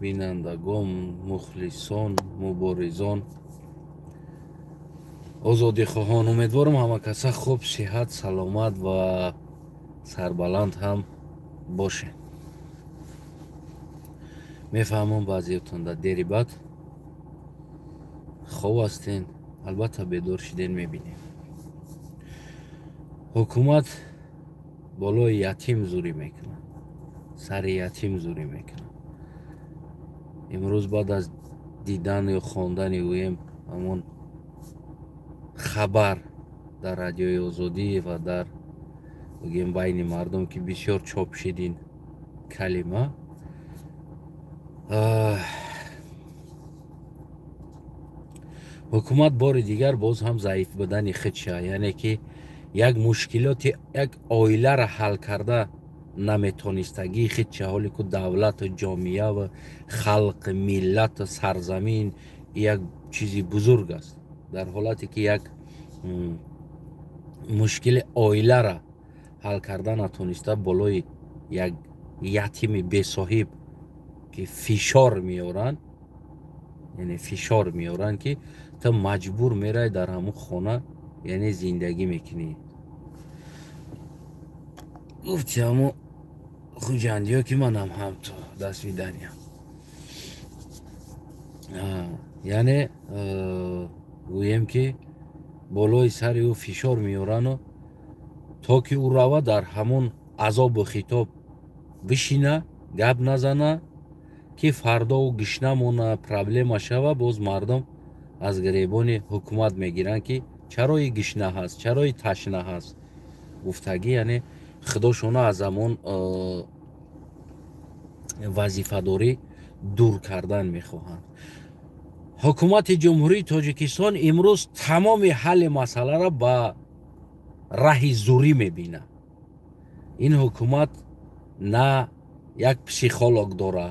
Бинандагон, мухлисон, муборизон, озодихоҳон, умедворам ҳама каса хуб, сиҳат, саломат ва сарбаланд ҳам бошед. Мефаҳмам, баъзеятон дар дери бад хоб ҳастен, албатта бедор шиден, мебинем. Ҳукумат болои ятим зурӣ мекунад, сари ятим зурӣ мекунад. Имрӯз баъд аз дидан ё хондани, гӯем, ҳамон хабар дар Радиои Озодӣ ва дар, бигем, байни мардум, ки бисёр чоп шид ин калима, ҳукумат бори дигар боз ҳам заиф будани худша, яъне ки як мушкилоти як оиларо ҳал карда наметонистагии худша, ҳоле ку давлату ҷомеа ва халқ, миллату сарзамин як чизи бузург аст, дар ҳолате ки як мушкили оилара ҳал карда натониста, болои як ятими бесоҳиб ки фишор меоранд, яъне фишор меоранд, ки ту маҷбур мерай, дар ҳамун хона, яъне зиндагӣ мекунӣ. Гуфти ҳамун хуҷандиё, ки манам ҳамту, до свидания. Яъне гӯем, ки болои сари ӯ фишор меорану то ки ӯ рава, дар ҳамун азобу хитоб бишина, гап назана, ки фардо ӯ гишна мона, проблема шава, боз мардум аз гиребони ҳукумат мегиранд, ки чарои гишна ҳаст, чарои ташна ҳаст гуфтагӣ. Яъне худошона аз ҳамон вазифадорӣ дур кардан мехоҳанд. Ҳукумати Ҷумҳурии Тоҷикистон имрӯз тамоми ҳалли масъаларо ба раҳи зурӣ мебинад. Ин ҳукумат на як психолог дора,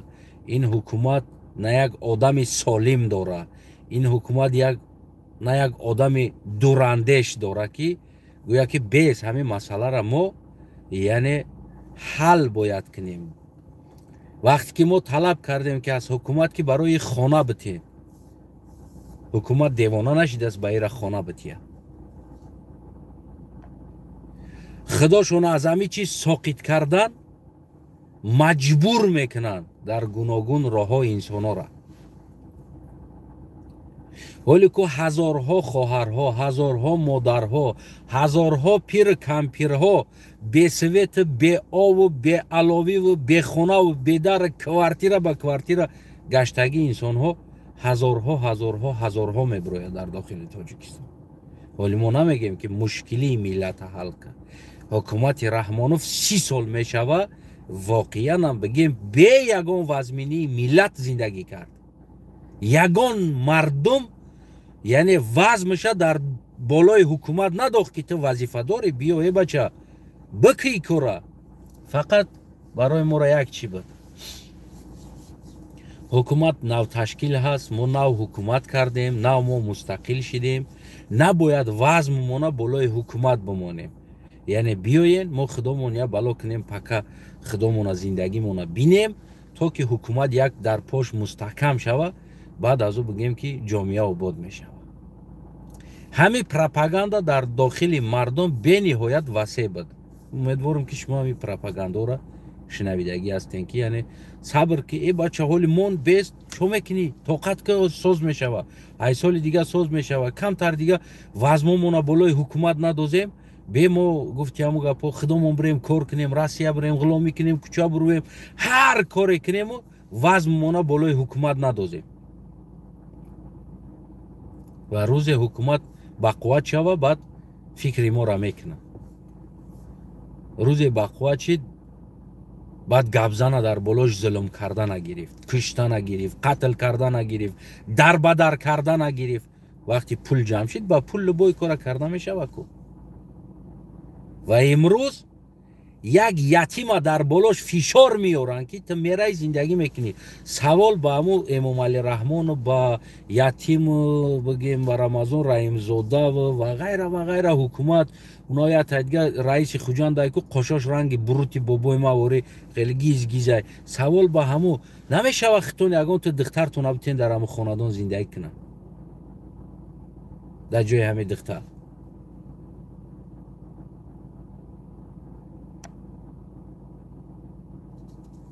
ин ҳукумат на як одами солим дора, ин ҳукумат як на як одами дурандеш дора, ки гӯя, ки без ҳамин масъаларо мо, яъне, ҳал бояд кунем. Вақте ки мо талаб кардем, ки аз ҳукумат, ки барои хона битем, ҳукумат девона нашидааст ба ира хона бития. Худошона аз ҳамин чиз соқит кардан маҷбур мекунанд дар гуногун роҳҳо инсонора. Ҳоле ку ҳазорҳо хоҳарҳо, ҳазорҳо модарҳо, ҳазорҳо пиру кампирҳо бесвету, беову, беаловиву, бехонаву, бедар, квартира ба квартира гаштагии инсонҳо ҳазорҳо, ҳазорҳо, ҳазорҳо мебирояд дар дохили Тоҷикистон. Ҳоли мо намегӯем, ки мушкилии миллата ҳал кард. Ҳукумати Раҳмонов 30 сол мешава, воқеанам бигем, бе ягон вазминии миллат зиндагӣ кард. Ягон мардум, яъне, вазмша дар болои ҳукумат надохт, ки ту вазифадорӣ, биё, э бача, бикӣ кора. Фақат барои моро як чӣ буд: ҳукумат навташкил ҳаст, мо нав ҳукумат кардем, нав мо мустақил шидем, набояд вазммона болои ҳукумат бимонем. Яъне биёен, мо худомон як бало кунем, пока худомона, зиндагимона бинем, то ки ҳукумат як дар пош мустаҳкам шава, баъд аз ӯ бигӯем, ки ҷомеа обод мешавад. Ҳамин пропаганда дар дохили мардум бениҳоят васеъ буд. Умедворам, ки шумо ҳамин пропагандоро шунавидагӣ ҳастем, ки яъне сабр ки, э бача, ҳоли мон бест, чо мекунӣ, тоқат ки, соз мешава, ай соли дига соз мешава, камтар дига вазмомона болои ҳукумат надозем, бе мо, гуфти ҳамун гапҳо, худомон бирем, кор кунем, Россия бирем, ғуломӣ кунем, кӯча бурӯем, ҳар коре кунему вазммона болои ҳукумат надозем. Ва рӯзе ҳукумат бақувват шава, баъд фикри моро мекунад. Рӯзе бақувват шид, баъд гапзана дар болош зулм кардана гирифт, куштана гирифт, қатл кардана гирифт, дарбадар кардана гирифт. Вақти пул ҷамъ шид, ба пул любой кора карда мешава ку. Ва имрӯз Як ятима дар болош фишор меоранд, ки ту мераи зиндагӣ мекунӣ. Савол ба ҳамун Эмомалӣ Раҳмону, ба ятиму, бигем, ба Рамазон Раҳимзодаву ва ғайра ва ғайра ҳукумат. Уно як тайдига раиси Хуҷанд ку қошош ранги бурути бобои мавори хеле гиз гизай. Савол ба ҳаму намешава хитон ягон ту духтартон абутен дар ҳаму хонадон зиндагӣ кунад дар ҷои ҳамин духтар.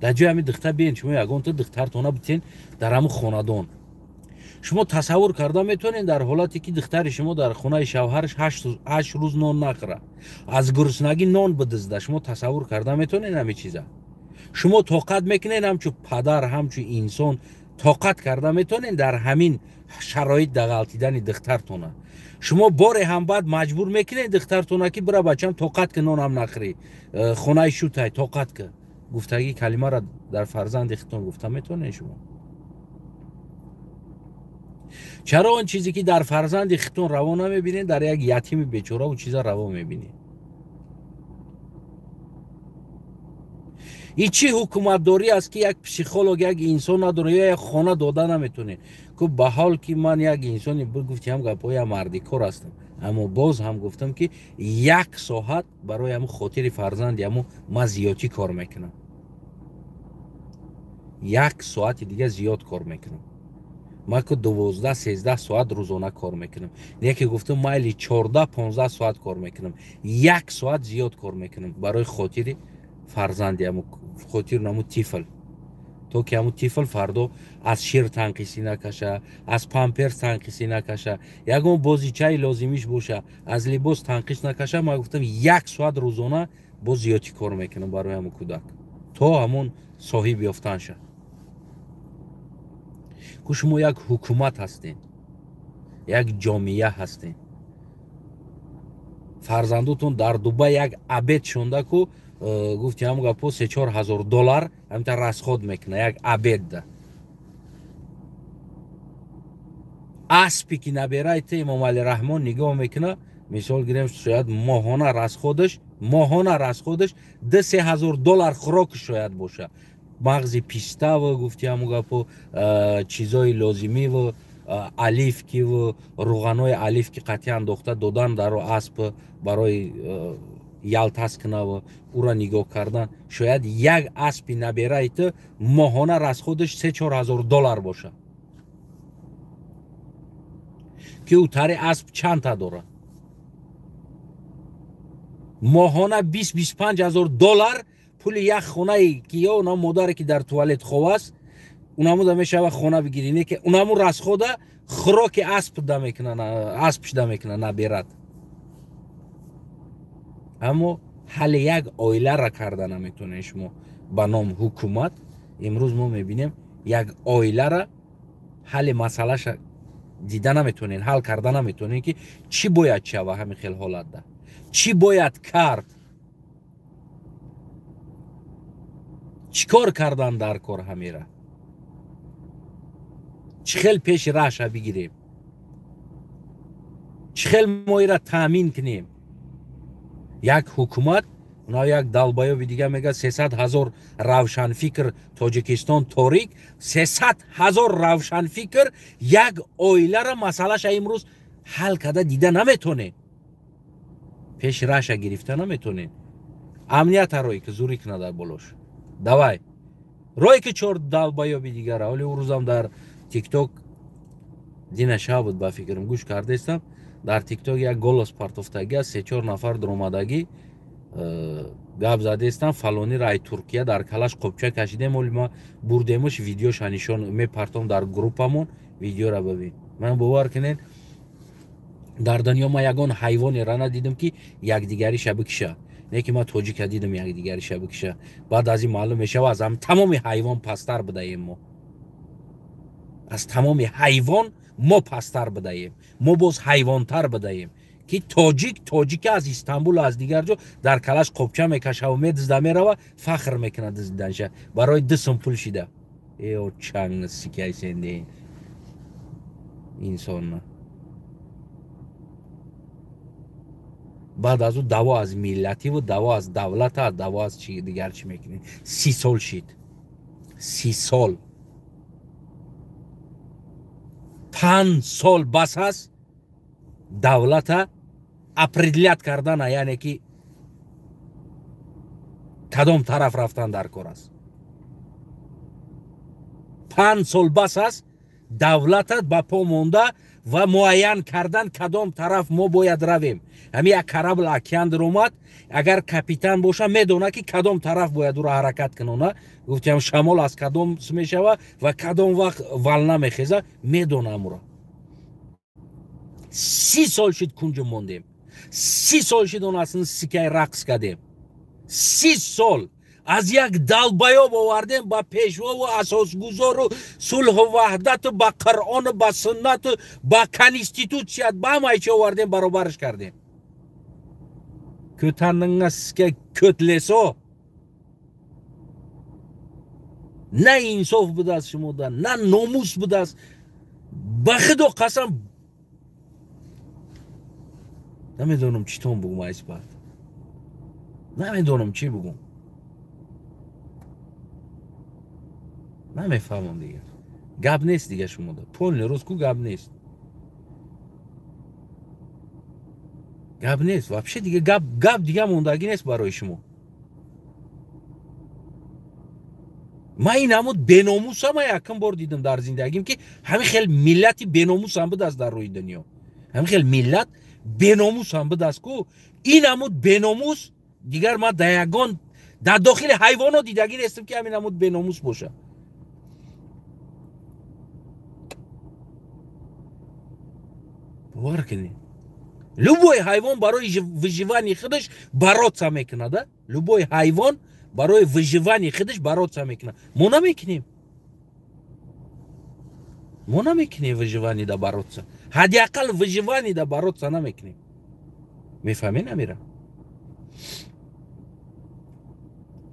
Дар ҷои ҳамин духтар биен шумо ягон ту духтартона битен дар ҳамун хонадон. Шумо тасаввур карда метавонед дар ҳолате ки духтари шумо дар хонаи шавҳараш 8 рӯз нон нахӯра, аз гуруснагӣ нон бидизда. Шумо тасаввур карда метавонед ҳамин чиза? Шумо тоқат мекунед ҳамчун падар, ҳамчун инсон тоқат карда метавонед дар ҳамин шароит дағалтидани духтартона? Шумо боре ҳам баъд маҷбур мекунед духтартона ки бира бачам тоқат ки нонам нахӯрӣ, хонаи шутай тоқат ки. Гуфтагӣ калимаро дар фарзанди худтон гуфта метавонед шумо? Чаро он чизе ки дар фарзанди худтон раво намебинед, дар як ятими бечора он чиза раво мебинед? И чӣ ҳукуматдорӣ аст ки як психолог, як инсон надорад ё як хона дода наметавонед? Ку ба ҳол ки ман як инсони гуфти ҳам гапҳои ям мардикор ҳастам, аммо боз ҳам гуфтам ки як соат барои ҳамун хотири фарзанди ҳамун ман зиёдтӣ кор мекунам. Як соати дига зиёд кор мекунам. Ман ку 12-13 соат рӯзона кор мекунам. Яке гуфтам майли 14-15 соат кор мекунам. Як соат зиёд кор мекунам барои хотири фарзанди ҳамун, хотири ҳамун тифл. То ки ҳамун тифл фардо аз шир танқисӣ накаша, аз памперс танқисӣ накаша, ягон бозичаи лозимиш боша, аз либос танқис накаша. Ман гуфтам як соат рӯзона боз зиёдтӣ кор мекунам барои ҳамун кӯдак то ҳамун соҳиб ёфтан ша. Ку шумо як ҳукумат ҳастед, як ҷомеа ҳастед. Фарзандотон дар Дубай як обед шонда ку гуфти ҳамун гапо 3-4 ҳазор доллар ҳаминта расход мекуна як обедда. Аспи ки набераи ту Эмомалӣ Раҳмон нигоҳ мекуна, мисол гирем, шояд моҳона расходаш 2-3 ҳазор доллар хӯрок шояд боша. Мағзи пиставу гуфти ҳамун гапо чизои лозимиву оливкиву рӯғанои оливки қатъи андохта додан дар асп барои ялтас кунаву ӯра нигоҳ кардан. Шояд як аспи набераи ту моҳона расходаш 3-4 ҳазор доллар боша. Ки ӯ тари асп чандта дорад? Моҳона 20-25 ҳазор доллар пули як хонае ки ё она модаре ки дар туалет хов аст, унамуда мешава хона бигирӣ, не ки унаму расхода хӯроки асп да мекуна, асп шуда мекуна наберад. Аммо ҳалли як оилара карда наметавонед шумо ба ном ҳукумат. Имрӯз мо мебинем як оилара ҳалли масъалаша дида наметавонед, ҳал карда наметавонед ки чӣ бояд шава ҳамин хел ҳолатда, чӣ бояд кард, чӣ кор кардан дар кор ҳамира, чӣ хел пеши раҳша бигирем, чӣ хел мо ира таъмин кунем. Як ҳукумат, уна як далбаёби дига мегӯяд 300 ҳазор равшанфикр Тоҷикистон торик, 300 ҳазор равшанфикр як оилара масъалаша имрӯз ҳал карда дида наметонед, пеши раҳша гирифта наметонед. Амнията рое ки зурӣ куна дар болош. Давай рое ки чор далбаёби дигара. Оли урӯзам дар тикток дина шаб буд ба фикрам гӯш кардаистам, дар тикток як голос партофтагӣ аст, 3-4 нафар дуромадагӣ гап задаистам, фалони рай Туркия дар калаш қопча кашидем, оли ма бурдемуш видеоша нишон мепартом дар группамон, видеора бибин. Ман бовар кунед, дар дунё ма ягон ҳайвонеро надидам ки якдигариша бикиша, не ки ма тоҷика дидам якдигариша бикиша. Баъд аз ин маълум мешава аз ҳам тамоми ҳайвон пасттар будаем мо, аз тамоми ҳайвон мо пасттар будаем, мо боз ҳайвонтар будаем ки тоҷик тоҷика аз Истанбул аз дигар ҷо дар калаш қопча мекашаву медизда мерава, фахр мекунад дизиданша барои 2 сум пул шида. Э чанг сикайсенде инсонна. Баъд аз ӯ даъво аз миллативу даъво аз давлата, даъво аз чи дигар чӣ мекунед. 30 сол шид, 30 сол, 5 сол бас аст давлата определят кардана, яъне ки кадом тараф рафтан дар кор аст. 5 сол бас аст давлатат ба по монда ва муайян кардан кадом тараф мо бояд равем. Ҳами як корабль океан даромад, агар капитан боша медона ки кадом тараф бояд ӯро ҳаракат кунона. Гуфтам шамол аз кадом мешава ва кадом вақт волна мехеза, медона амуро. 30 сол шид кунҷо мондем, 30 сол шид он аслан сикай рақс кардем, 30 сол аз як долбоёб овардем ба пешвову асосгузору сулҳу ваҳдату ба Қуръону ба суннату ба конститутсият, ба ҳамаи чи овардем, баробарш кардем. Кӯтаннга сика кӯтлесо, на инсоф будааст шумода, на номус будааст. Ба худо қасам, намедонам чӣ тон бугум, айсбат намедонам чӣ бугум, намефаҳмам дигар. Гап нест дигар шумода, полный рост ку гап нест, гап нест вообще дигар, гап дигар мондагӣ нест барои шумо. Ман ин ҳамуд беномусам якум бор дидам дар зиндагим, ки ҳамин хел миллати беномусам будааст дар рӯи дунё. Ҳамин хел миллат беномусам будааст ку ин ҳамуд беномус дигар ман дар ягон дар дохили ҳайвонот дидагӣ нестам ки ҳамин ҳамуд беномус боша. Бовар кунед, любой ҳайвон барои выживании худаш бороться мекунад, а? Любой ҳайвон барои выживании худаш бороться мекунад. Мо намекунем, мо намекунем выживание да бороться, ҳадди ақал выживание да бороться намекунем. Мефаҳмед амира?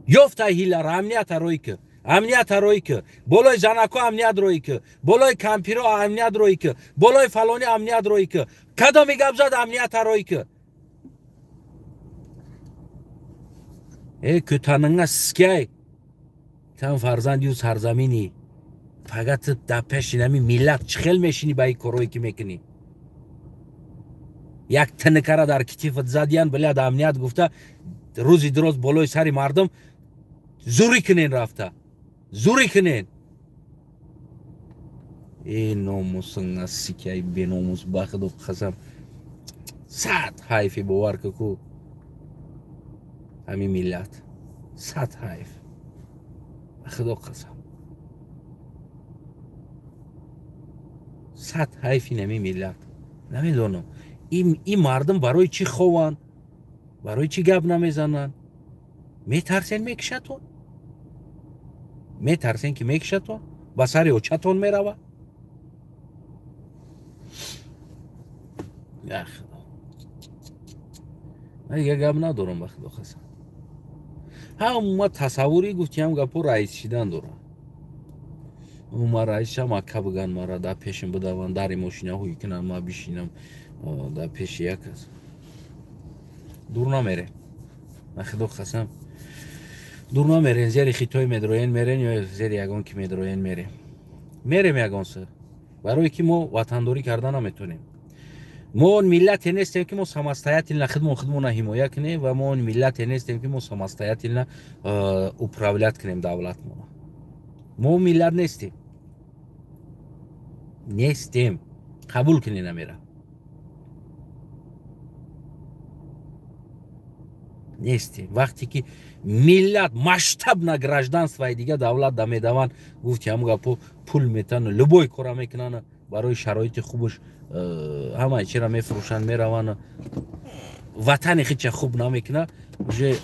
Ёфта ҳилара, амнията рӯй ки, амнията рӯй ки, болои занако амният рӯй ки, болои кампиро амният рӯй ки, болои фалони амният рӯй ки, кадоми гап зад амнията рӯй ки. Э кӯтанинга сикай, тан фарзандию сарзаминӣ, фақат дар пеши нами миллат чӣ хел мешинӣ ба ин корҳое ки мекунӣ? Як тинкара дар китифат задиян, блядь, амният гуфта рӯзи дуроз болои сари мардум зурӣ кунен, рафта зурӣ кунен. Э номусинга сикай беномус, ба худо қасам, сад ҳайфи, бовар ку ку ҳамин миллат, сад ҳайф, ба худо қасам, сад ҳайфи нами миллат. Намедонам ин мардум барои чӣ хованд, барои чӣ гап намезананд. Метарсен мекушатон, метарсен ки мекушатон, ба сари очатон мерава. Я худо, ман дигар гап надорам, ба худо қасам. Ҳама тасаввури гуфтиам гапо раис шидан дорам. Ма раис шам, ака биган мара дар пешим бидаванд, дари мошина ҳуй кунанд, ма бишинам дар пеши як кас. Дур намерем, ба худо қасам, дур намерем. Зери хитой медроен мерем ё зери ягон ки медроен мерем, мерем ягон са, барое ки мо ватандорӣ карда наметонем. Мо он миллате нестем ки мо самостоятельно худмон худмона ҳимоя кунем, ва мо он миллате нестем ки мо самостоятельно управлять кунем давлатмона. Мо миллат нестем, нестем, қабул кунед амира, нестем. Вақте ки миллат масштабна гражданствои дига давлат да медаванд, гуфти ҳамун гапо пул метану любой кора мекунанд барои шароити хубаш, ҳамаи чира мефурӯшанд, мераванд, ватани худша хуб намекунад, уже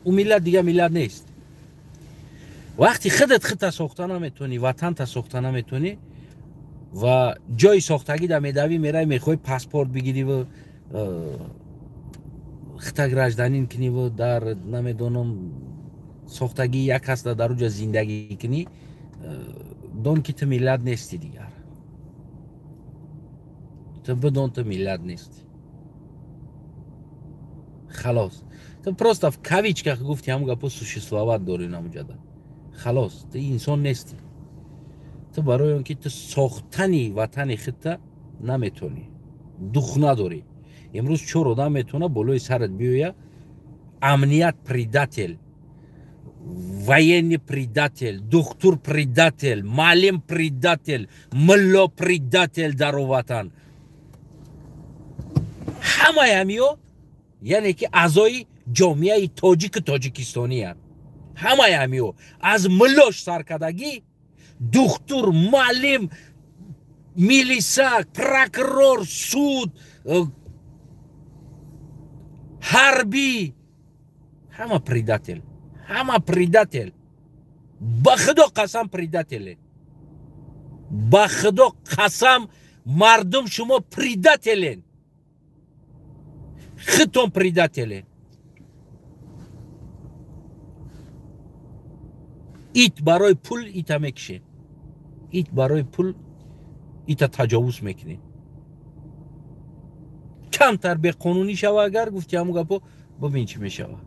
ӯ миллат дига миллат нест. Вақти худат худта сохта наметонӣ, ватанта сохта наметонӣ ва ҷои сохтагӣ да медавӣ, меравӣ, мехоҳӣ паспорт бигирӣ ва хита гражданин кунӣ ва дар намедонам сохтагии як кас дар уҷа зиндагӣ кунӣ, дон ки ту миллат нестӣ дигар. Ту бидон, ту миллат нестӣ. Халос, ту просто в кавычках гуфти ҳамун гапо существовать дорӣ намуҷада. Халос, ту инсон нестӣ. Ту барои он ки ту сохтани ватани худта наметонӣ, дух надорӣ. Имрӯз чор одам метавона болои сарат биёя. Амният предатель, военный предатель, духтур предатель, маълим предатель, мулло предатель дар ватан. Ҳамаи ҳамиё, яъне ки аъзои ҷомеаи тоҷику тоҷикистониянд. Ҳамаи ҳамиё, аз муллош саркардагӣ, духтур, маълим, милиса, прокурор, суд, ҳарбӣ, ҳама предатель, ҳама предатель. Ба худо қасам, предателе. Ба худо қасам, мардум, шумо предателен, худтон предателен. Ит барои пул ита мекушед, ит барои пул ита таҷовуз мекунед. Камтар беқонунӣ шава, агар гуфти ҳамун гапо, бибин чӣ мешава.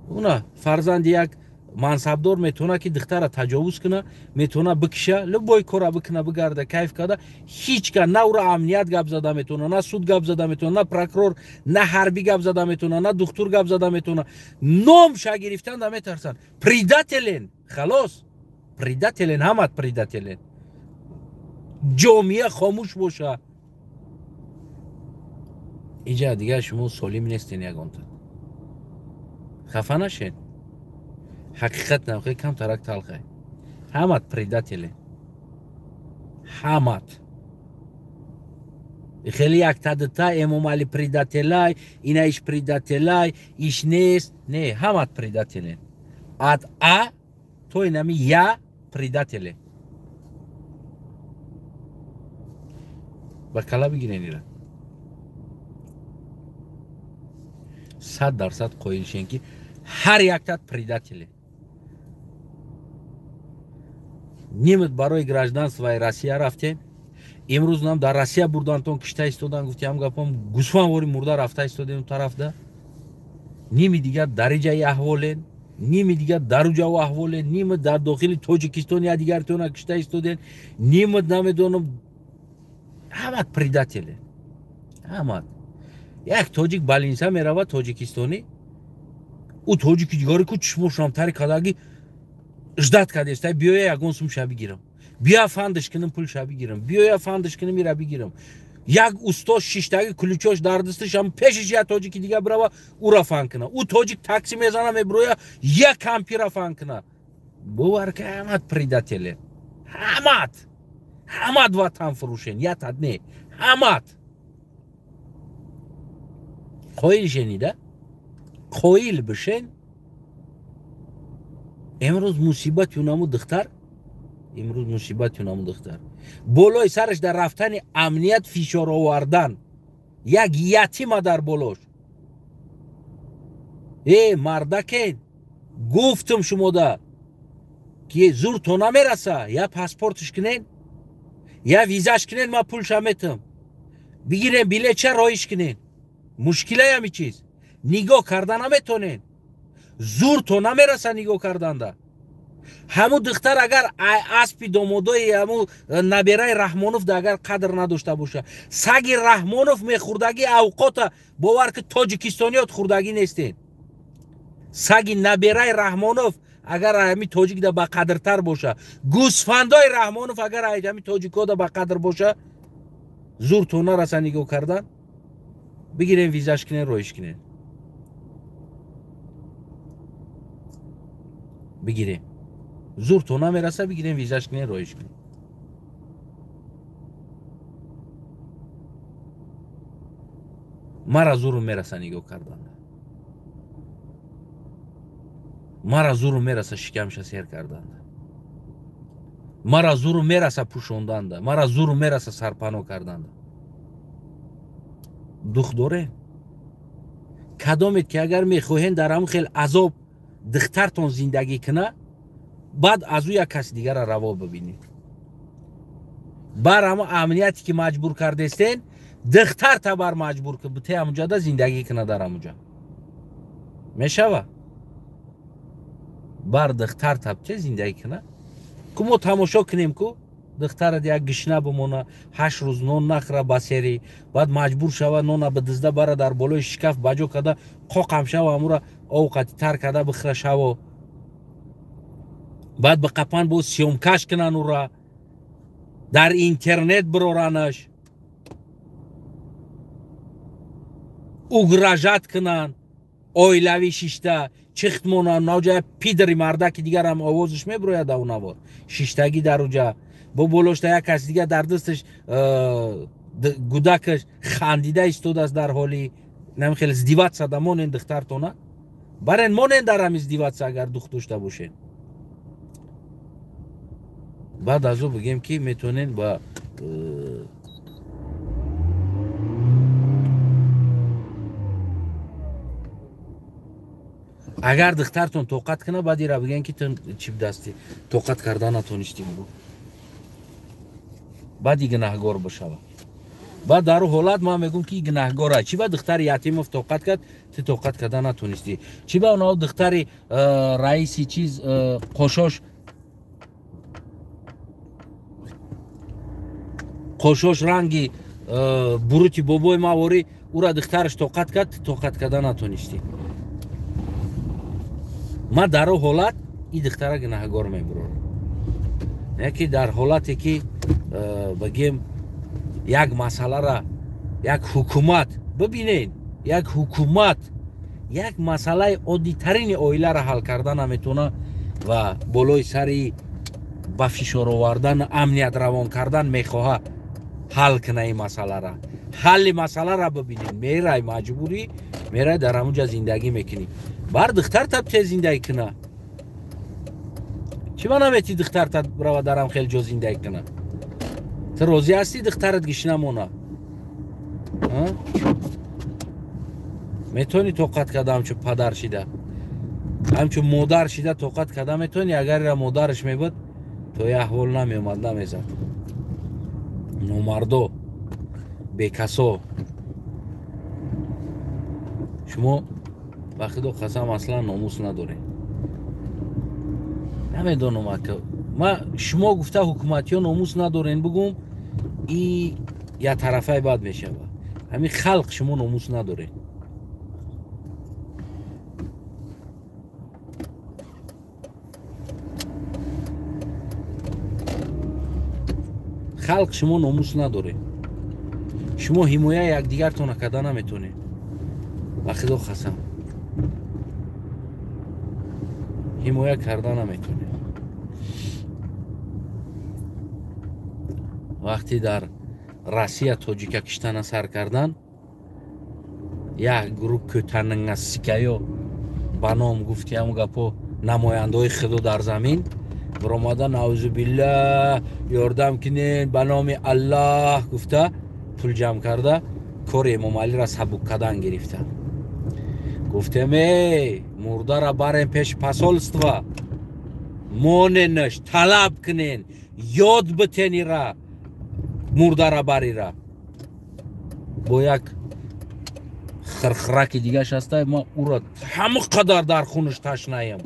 Уна фарзанди як мансабдор метавона ки духтара таҷовуз куна, метавона бикиша, любой кора бикуна, бигарда, кайф карда. Ҳеҷ ка на ура амният гап зада метавона, на суд гап зада метавона, на прокурор, на ҳарбӣ гап зада метавона, на духтур гап зада метавона. Номша гирифтан да метарсанд. Предателен, халос, предателен, ҳамат предателен. Ҷомеа хомӯш боша. Иҷа дигар шумо солим нестен ягонта. Хафа нашед. Ҳақиқат намхе камтарак талхай. Ҳамат предателе. Ҳамат. Хеле яктадита Эмомали предателай, ина иш предателай, иш нест. Не, ҳамат предателе. Ад А то инами Я предателе. Ба кала бигирен ира. 100% қоил шен ки ҳар яктат предателе. Нимат барои гражданствои Россия рафтем. Имрӯз нам дар Россия бурдантон, кишта истодан, гуфти ҳам гапом, гусфанвори мурда рафта истодем тарафда. Ними дигар дар иҷаи аҳволен, ними дигар дар уҷаву аҳволен, нима дар дохили Тоҷикистон я дигартона кишта истоден, нима намедонам, ҳамат предателе. Ҳамат. Як тоҷик балинса мерава тоҷикистонӣ, ӯ тоҷики дигаре ку чишмошам тари кадаги ждать кардеста, биёя ягон сум ша бигирам, биё фандаш кунам, пул ша бигирам, биёя фандаш кунам, ира бигирам. Як усто шиштаги ключош дар дасташ, ам пешиш як тоҷики дига бирава, ӯра фан куна. Ӯ тоҷик такси мезана, мебироя, як кампира фан куна. Бовар ка, ҳамат предателе. Ҳамат, ҳамат ватан фурӯшен, ятад не, ҳамат. Қоил шенида, қоил бишен. Имрӯз мусибат юнаму духтар, имрӯз мусибат юнаму духтар болои сараш дар рафтани амният фишор овардан, як ятима дар болош. Э, мардакен, гуфтум шумода ки зур то намераса, я паспортш кунен, я визаш кунен, ма пулша метам, бигирен билетша, роиш кунен. Мушкилай ҳами чиз нигоҳ карда наметонен, зур то намераса нигоҳ карданда. Ҳамун духтар агар аспи домодои ҳамун набераи Раҳмонов да агар қадр надошта боша, саги Раҳмонов мехӯрдагӣ авқота, бовар ки тоҷикистониёт хӯрдагӣ нестен. Саги набераи Раҳмонов агар ҳами тоҷик да ба қадртар боша, гӯсфандои Раҳмонов агар ҳами тоҷико да ба қадр боша, зур то нараса нигоҳ кардан, бигирен визаш кунен, роиш кунен, бигирем. Зур то намераса, бигирем визаш кунен, роиш кунен. Мара зуру мераса нигоҳ кардан, мара зуру мераса шикамша сер кардан, мара зуру мераса пӯшонданда, мара зуру мераса сарпаноҳ карданда. Дух доре? Кадомед ки агар мехоҳен дар ҳамун хел азоб духтартон зиндагӣ куна, баъд аз ӯ як каси дигара раво бибинед. Бар ҳамун амнияте ки маҷбур кардестен, духтарта бар маҷбур ки бите ҳамунҷада зиндагӣ куна дар ҳамунҷа. Мешава? Бар духтар табче зиндагӣ куна? Ку мо тамошо кунем ку? Духтарат як гишна бимона, 8 рӯз нон нахӯра ба сери, баъд маҷбур шава нона бидизда бара дар болои шикаф баҷо карда қоқам шава амура овқати тар карда бихӯра шаво. Баъд ба қапан бо съёмкаш кунан ура, дар интернет бироранаш, угрожать кунан, оилавӣ шишта чихт монан, наҷа пидри мардаки дигарам овозаш мебирояд ав навор. Шиштагӣ дар уҷа бо болошта як кас дигар дар дасташ гудакаш хандида истодааст дар ҳоли намхел издеваться да монен духтартона. Барен монен дар ҳам издеваться агар духт дошта бошен. Баъд аз ӯ бигем ки метавонен ба агар духтартон тоқат кунад, баъд ира бигем ки ту чӣ дасти тоқат карда натонистӣ бу. Баъд и гунаҳгор бишава. Баъд дар ӯ ҳолат ман мегӯм ки гунаҳгор аст. Чӣ ба духтари Ятимов тоқат кард, ту тоқат карда натонистӣ? Чӣ ба онҳо духтари раиси чиз қошош қошош ранги бурути бобои маворӣ ура духтараш тоқат кард, ту тоқат карда натонистӣ? Ман дар ӯ ҳолат и духтара гунаҳгор мебурорам. Яке дар ҳолате ки бигем як масъалара як ҳукумат бибинед, як ҳукумат як масъалаи оддитарини оиларо ҳал карда наметавона ва болои сари ба фишор овардан, амният равон кардан мехоҳад ҳал куна ин масъалара. Ҳалли масъалара бибинед, мерай маҷбурӣ, мерай дар ҳамунҷа зиндагӣ мекунӣ. Бар духтар таб тез зиндагӣ куна. Чӣ ба наметӣ духтар таб рава дар ҳам хел ҷо зиндагӣ куна? Ту розӣ ҳастӣ духтарат гишна мона? Метавонӣ тоқат карда ҳамчун падар шида, ҳамчун модар шида тоқат карда метавонӣ? Агар ира модараш мебуд, то я аҳвол намеомад, намезад. Номардо, бекасо. Шумо ба худо қасам аслан номус надоред. Намедонам ака. Ма шумо гуфта ҳукуматиё номус надорен бугум, и я тарафай бад мешава. Ҳамин халқ шумо номус надоред. Халқ шумо номус надоред. Шумо ҳимояи якдигартона карда наметонед. Ба худо қасам. Ҳимоя карда наметонед. Вақте дар Россия тоҷика киштана сар кардан, як гурӯҳ кӯтанангасикаё ба ном гуфти ҳамун гапо намояндаҳои худо дар замин баромада наузубиллаҳ ёрдам кинен ба номи Аллаҳ гуфта пул ҷамъ карда кори Эмомалиро сабук кардан гирифта. Гуфтем эй мурдара барем пеши посольство, моненаш, талаб кунен, ёд битен ира мурдара барира. Бо як хирхираки дигаш ҳаста, ман ура ҳама қадар дар хунаш ташнаям.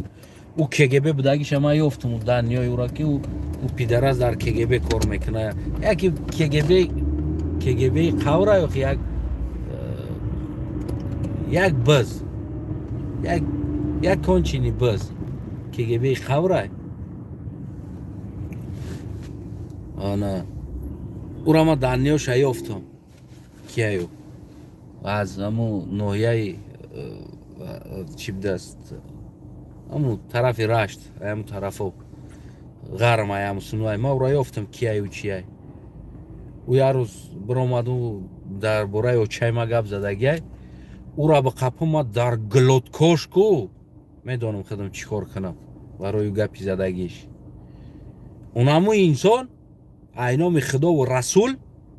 Ӯ КГБ будагиша ман ёфтум, даниёи ура ки ӯ пидараз дар КГБ кор мекунад. Яки КГБ қавра ё як биз, як кончини биз КГБ қавра. Ана ура ман даниёша ёфтум кияю аз ҳамун ноҳияи чӣ будаст, ҳамун тарафи Рашт, ҳамун тарафо ғарм, ҳамун сунвай. Ман ура ёфтам кияю чияй. Ӯ як рӯз биромаду дар бораи очаи ма гап задагиай. Ура ба қапу ма дар глоткош ку медонам худам чӣ кор кунам барои гапи задагиш. Унаму инсон айноми худову расул,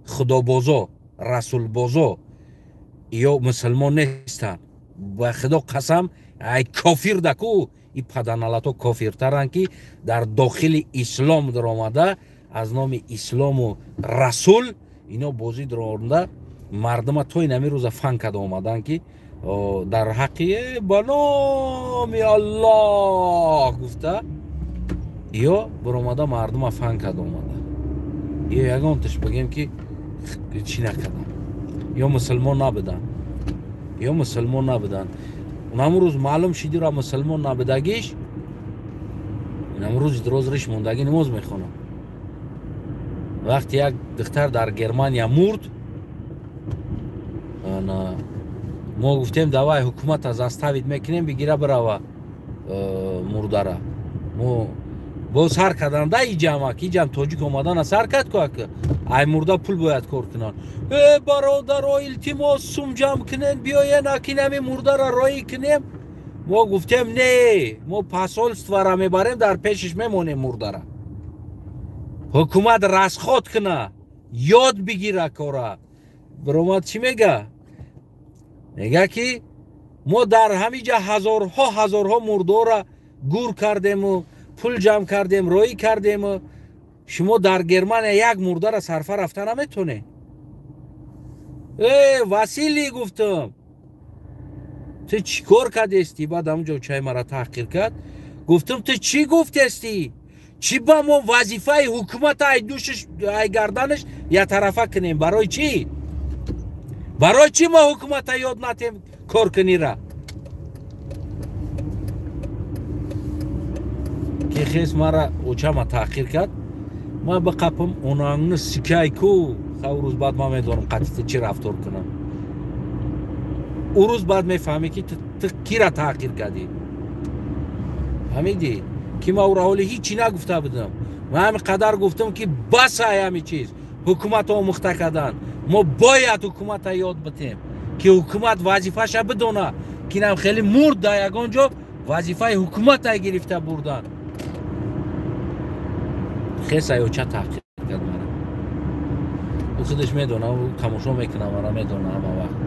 худобозо, расулбозо ё мусулмон нестанд. Ба худо қасам, ай кофир даку, и паданалато кофиртаранд ки дар дохили ислом даромада аз номи ислому расул ино бозӣ даромада мардума то инами рӯза фан карда омаданд ки Дар ҳаққи ба номи Аллоҳ гуфта ё баромада мардума фан кард омада. Ё ягонташ бигем ки чӣ накардам. Ё мусулмон набуданд. Ё мусулмон набуданд. Унам рӯз маълум шидира мусулмон набудагиш. Инам рӯзи дроз риш мондагӣ намоз мехонам. Вақте як духтар дар Германия мурд, ана мо гуфтем давай ҳукумата заставид мекунем бигира бирава мурдара. Мо бо сар карданда иҷамак, иҷам тоҷик омадана сар кард ку ак ай мурда пул бояд кор кунанд. Э бародаро, илтимос сум ҷамъ кунен, биёен акинами мурдара роӣ кунем. Мо гуфтем не, мо посольствора мебарем, дар пешиш мемонем мурдара. Ҳукумат расход куна, ёд бигира кора. Баромад чӣ мега? Мега ки мо дар ҳамиҷа ҳазорҳо ҳазорҳо мурдора гур кардему, пул ҷамъ кардем, роӣ кардему. Шумо дар Германия як мурдара сарфа рафта наметонед. Э Василий, гуфтам, ту чӣ кор кардести? Баъд ҳамунҷо чай мара таҳқир кард. Гуфтам ту чӣ гуфтести? Чӣ ба мо вазифаи ҳукумата ай душиш, ай гарданаш я тарафа кунем? Барои чӣ? Барои чӣ мо ҳукумата ёд натем кор кунира? Ки хес мара очама таҳқир кард. Ман биқапам онаңни сикай ку. Ха рӯз баъд ман медонам қатъи ту чӣ рафтор кунам. Ӯ рӯз баъд мефаҳмӣ ки ту кира таҳқир кардӣ. Фаҳмидӣ? Ки ман ӯро ҳоли ҳичи нагуфта будам. Ман ҳамин қадар гуфтам ки бас ай ҳамин чиз. Ҳукумат омӯхта кардан. Мо бояд ҳукумата ёд битем ки ҳукумат вазифаша бидона, ки нам хеле мурд дар ягон ҷо вазифаи ҳукумата гирифта бурдан. Хес аёча таҳқир кард мара. Ӯ худаш медона, ӯ тамошо мекуна мара, медона ҳама вақт.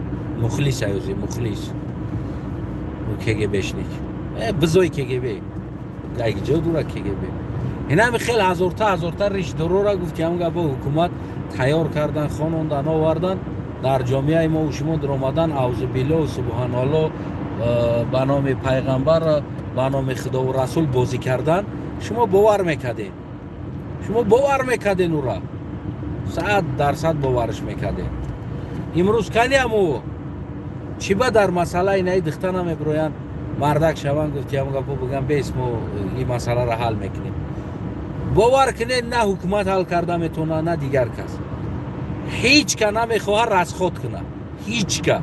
Мухлис аёзи, мухлис. Ӯ КГБшник. Бизои КГБ. Ҷо дура КГБ. Инами хеле ҳазорта ҳазорта ришдорора гуфти ҳам гапо ҳукумат тайёр кардан, хонондан, овардан дар ҷомеаи мо шумо даромадан, аузу биллоҳ субҳаналлоҳ, ба номи пайғамбар, ба номи худову расул бозӣ кардан. Шумо бовар мекардед. Шумо бовар мекардед ура. 100% боварш мекардед. Имрӯз каниам ӯ чӣ ба дар масъалаи наи дихта намебироянд, мардак шаванд, гуфти ҳам гапо бигам бес мо ин масъаларо ҳал мекунем. Бовар кунед, на ҳукумат ҳал карда метавонад, на дигар кас. Ҳеҷ ка намехоҳад расход кунад. Ҳеҷ ка.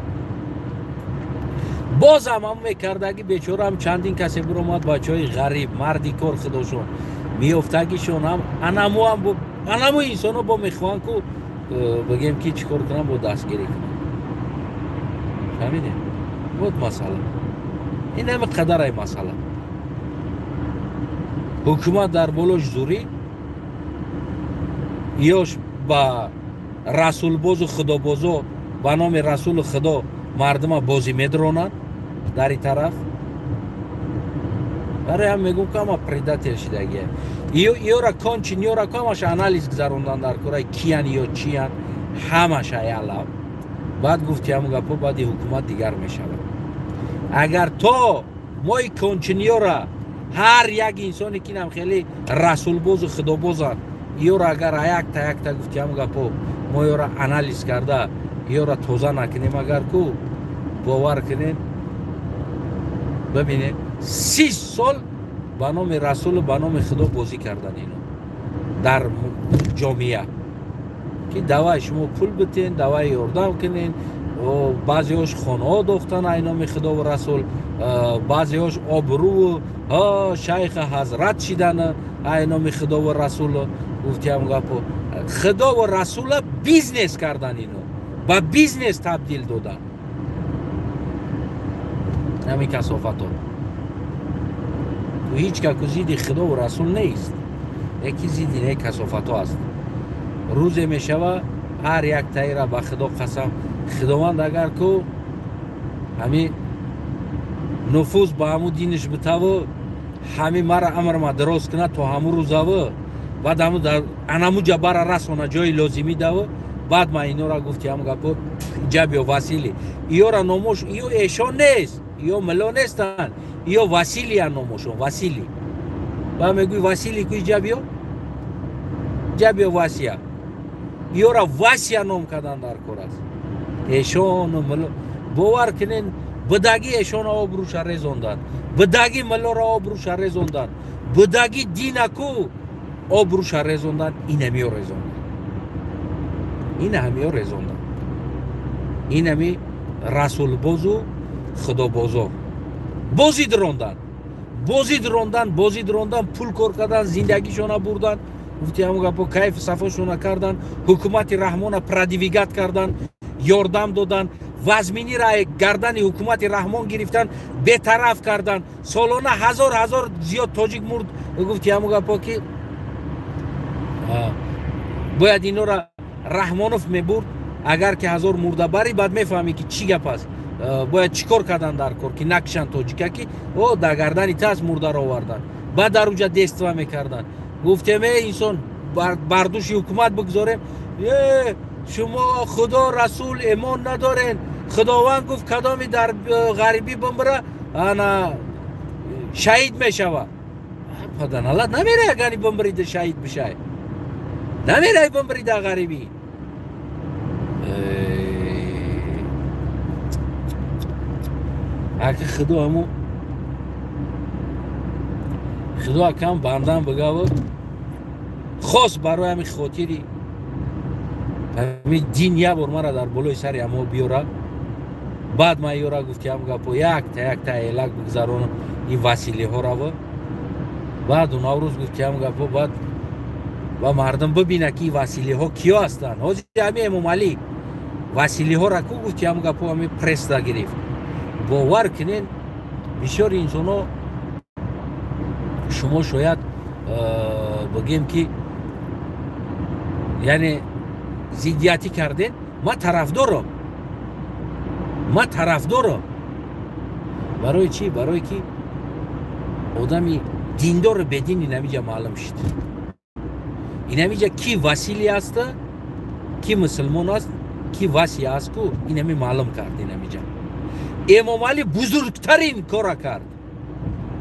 Бозам ҳам мекардаги бечораам чандин касе биромад, бачаҳои ғариб, марди кор худошон, меёфтагишон ҳам анаму инсоно бо мехоҳанд ку бигем ки чӣ кор кунанд, бо дастгирӣ кунанд. Фаҳмидем? Вот масъала. Ин ҳами қадарай масъала. Ҳукумат дар болош зурӣ, ёш ба расулбозу худобозо ба номи расулу худо мардума бозӣ медронанд дар ин тараф. Барои ҳам мегӯм ки ҳама предатель шидагия. Ёра кончин, ёра ку ҳамаша анализ гузарондан дар кораи киян ё чиян, ҳамаша ялав. Баъд гуфти ҳамун гапо, баъди ҳукумат дигар мешавад. Агар то мои кончиниёра ҳар як инсоне ки нам хеле расулбозу худобозанд, ёра агар якта якта гуфти ҳамун гапо мо ёра анализ карда, ёра тоза накунем, агар ку бовар кунед, бибинед, 30 сол ба номи расулу ба номи худо бозӣ кардан ино дар ҷомеа, ки давай шумо пул битен, давай ёрдам кунен. Баъзеҳош хонаҳо дохтан ай номи худову расул, баъзеҳош обрӯву шайха ҳазрат шидан ай номи худову расул. Гуфтиам гапо худову расула бизнес кардан, ино ба бизнес табдил додан ҳамин касофато. Ҳеҷ ка ку зидди худову расул нест, яки зидди не касофато аст. Рӯзе мешава ҳар як таира ба худо қасам, худованд агар ку ҳами нуфуз ба ҳаму диниш битаву ҳами мара амрма дароз кунад то ҳаму рӯзаву баъд ҳаму анаму ҷабара расона ҷои лозимӣ даву баъд ман инора гуфти ҳаму гапо Ҷабиё Василий. Иёра номош иё эшон нест, иё милло нестанд, иё Василия номошон, Василий. Ба мегӯй Василий ку ҷабиё? Ҷабиё Васия. Иёра Васия ном кардан дар кор аст. Эшону милло бовар кунен, бидаги эшона обрӯша резонданд, бидаги миллоро обрӯша резонданд, бидаги динаку обрӯша резонданд, инамиё резонданд, инамиё резонданд, инами расулбозу худобозор бозӣ диронданд, бозӣ диронданд, бозӣ диронданд, пул кор кардан, зиндагишона бурданд, гуфти ҳамон гапо кайфу сафошона кардан, ҳукумати Раҳмона продвигать кардан, ёрдам додан, вазминира гардани ҳукумати Раҳмон гирифтан, бетараф кардан. Солона ҳазор ҳазор зиёд тоҷик мурд. Гуфти ҳамон гапо ки бояд инора Раҳмонов мебурд, агар ки ҳазор мурда барӣ, баъд мефаҳмӣ ки чӣ гап аст, бояд чӣ кор кардан дар кор, ки накушанд тоҷика, ки о дар гардани тас мурдаро овардан, баъд дар уҷа действа мекарданд. Гуфтем э инсон бар души ҳукумат бигзорем, э шумо худо расул эмон надорен, худованд гуфт кадоми дар ғарибӣ бимбира ана шаҳид мешава. Паданалат намерай, агани бимбирида шаҳид бишай, намерай бимбирида ғарибӣ. Аки худо ҳаму худо акам бандан бигава хос барои ҳами хотири ҳами дин як бор мара дар болои сари ҳамо биёра, баъд ман ёра гуфти ҳам гапо якта якта элак бигзаронам ин василиҳорава. Баъд унаврӯз гуфти ҳам гапо баъд ва мардум бибина ки василиҳо киё ҳастанд. Ҳозир ҳами Эмомалӣ василиҳора ку гуфти ҳам гапо ҳами пресса гирифт. Бовар кунен, бисёри инсонҳо шумо шояд бигем ки яъне зиддиятӣ карден, ман тарафдорам, ман тарафдорам. Барои чӣ? Барое ки одами диндору бедин инамиҷа маълум шуд. Инамиҷа ки Василий аста, ки мусулмон аст, ки Васия аст ку инами маълум кард. Инамиҷа Эмомалӣ бузургтарин кора кард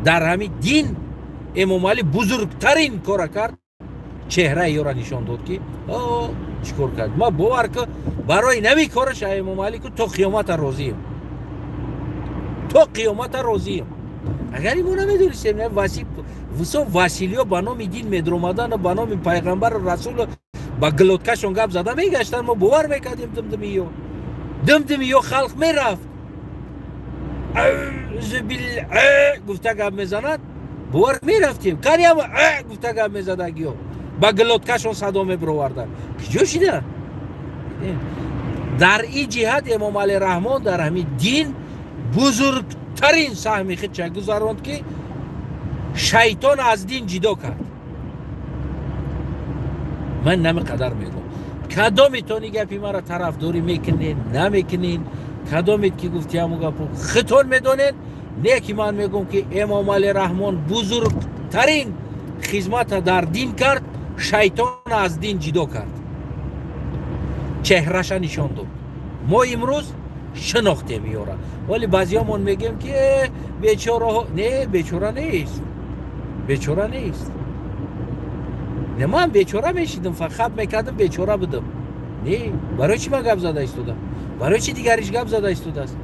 дар ҳами дин. Эмомалӣ бузургтарин кора кард, чеҳраи ёра нишон дод ки чӣ кор кард. Ма бовар ку барои нави кораш Эмомалӣ ку то қиёмата розием, то қиёмата розием. Агар мо намедонистем Василиё ба номи дин медромадану ба номи пайғамбару расулу ба глоткашон гап зада мегаштанд, мо бовар мекардем. Димдимиё димдимиё халқ мерафт, гуфта гап мезанад, бовар мерафтем. Кариам гуфта гап мезадагиё ба глоткашон садо мебироварданд. Куҷо шида? Дар ин ҷиҳат Эмомалӣ Раҳмон дар ҳамин дин бузургтарин саҳми худша гузаронд, ки шайтон аз дин ҷидо кард. Ман намеқадар мегӯм, кадометон ин гапи маро тарафдорӣ мекунед, намекунед, кадомет ки гуфти ҳамон гапо хитон медонед, не ки ман мегӯм ки Эмомалӣ Раҳмон бузургтарин хизмата дар дин кард, шайтон аз дин ҷидо кард, чеҳраша нишон дод. Мо имрӯз шинохтем ёра, вале баъзиҳомон мегӯем ки бечораҳо. Не, бечора нест, бечора нест. Не, ман бечора мешидам, фақат мекардам, бечора будам. Не, барои чӣ ман гап зада истодам? Барои чӣ дигариш гап зада истодааст?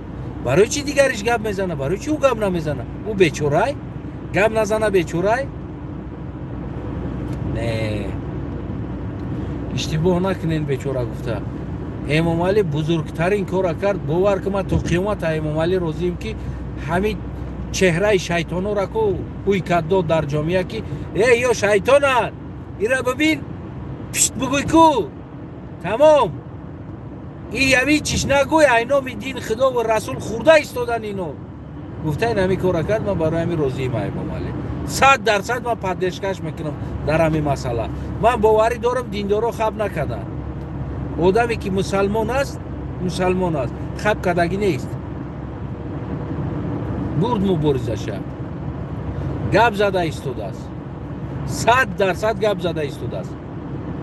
Барои чӣ дигариш гап мезана? Барои чӣ ӯ гап намезана? Ӯ бечорай? Гап назана бечорай? Не, иштибоҳ накунен бечора гуфта. Эмомалӣ бузургтарин кора кард. Бовар ку ман то қиёмата Эмомалӣ розием, ки ҳамин чеҳраи шайтонора ку ӯй кард дод дар ҷомеа, ки э ё шайтонанд, ира бибин, пишт бигӯй ку тамом. И яви чиш нагӯй, ай номи дин худову расул хӯрда истодан ино. Гуфта ин ҳамин кора кард, ман барои ҳамин розием Эмомалӣ. 100% ман поддержкаш мекунам дар ҳамин масъала. Ман боварӣ дорам, диндоро хаб накарданд. Одаме ки мусалмон аст, мусалмон аст, хаб кардагӣ нест. Бурд муборизаша, гап зада истодааст, 100% гап зада истодааст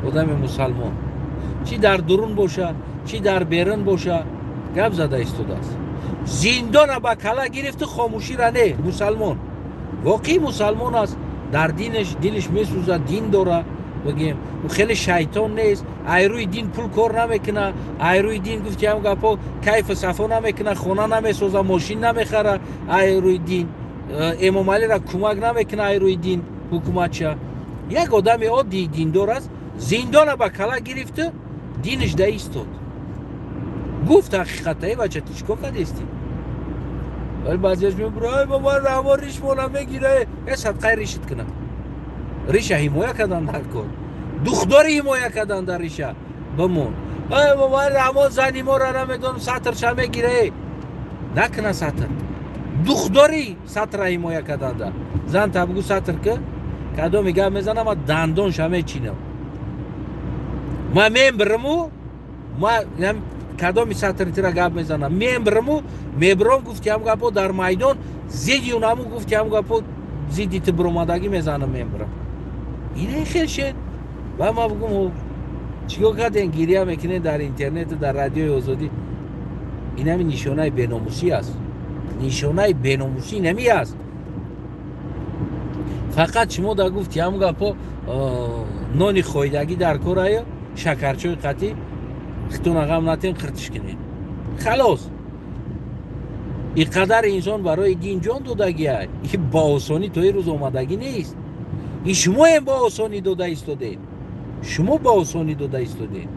одами мусалмон, чӣ дар дурун боша, чӣ дар берун боша. Гап зада истодааст. Зиндона ба кала гирифту хомӯшира не, мусалмон. Воқеӣ мусалмон аст, дар динаш дилаш месӯзад, дин дора. Бигем, ӯ хеле шайтон нест, айрӯи дин пул кор намекуна, айрӯи дин гуфти ҳам гапо кайфу сафо намекуна, хона намесоза, мошин намехара, айрӯи дин Эмомалиро кӯмак намекуна, айрӯи дин ҳукуматча. Як одами оддии диндор аст, зиндона ба кала гирифту динаш да истод. Гуфт ҳақиқата, эй бача, ту чӣ кор кардести? Вале баъзеаш мебура, эй бобо, Раҳмон ришмона мегира, э садқаи ришит кунам. Риша ҳимоя кардан дар кор, духдори ҳимоя кардан дар риша бимон. Эй бобо, Раҳмон зани моро намедонам сатрша мегира, эй накуна сатр. Духдори сатра ҳимоя карданда. Зан та бугу сатр ки, кадоми гап мезанам, ма дандонша мечинам. Ма мембириму, ма кадоми сатри тира гап мезанам, мембириму, мебиром гуфти ҳам гапо дар майдон, зидди унаму гуфти ҳам гапо зидди ту биромадагӣ мезанам, мембирам. Ине хел шед. Ва ма бугум, чикор кардем, гирия мекунем дар интернету дар радиои Озодӣ. Инами нишонаи беномусӣ аст. Нишонаи беномусӣ нами аст. Фақат шумо да гуфти ҳам гапо нони хоидагӣ дар кораю шакарчои қатӣ хитуна ғам натен, қиртиш кунед. Халос. Ин қадар инсон барои дин ҷон додагия, ин ба осонӣ то ин рӯз омадагӣ нест. Ин шумоем ба осонӣ дода истодед. Шумо ба осонӣ дода истодед.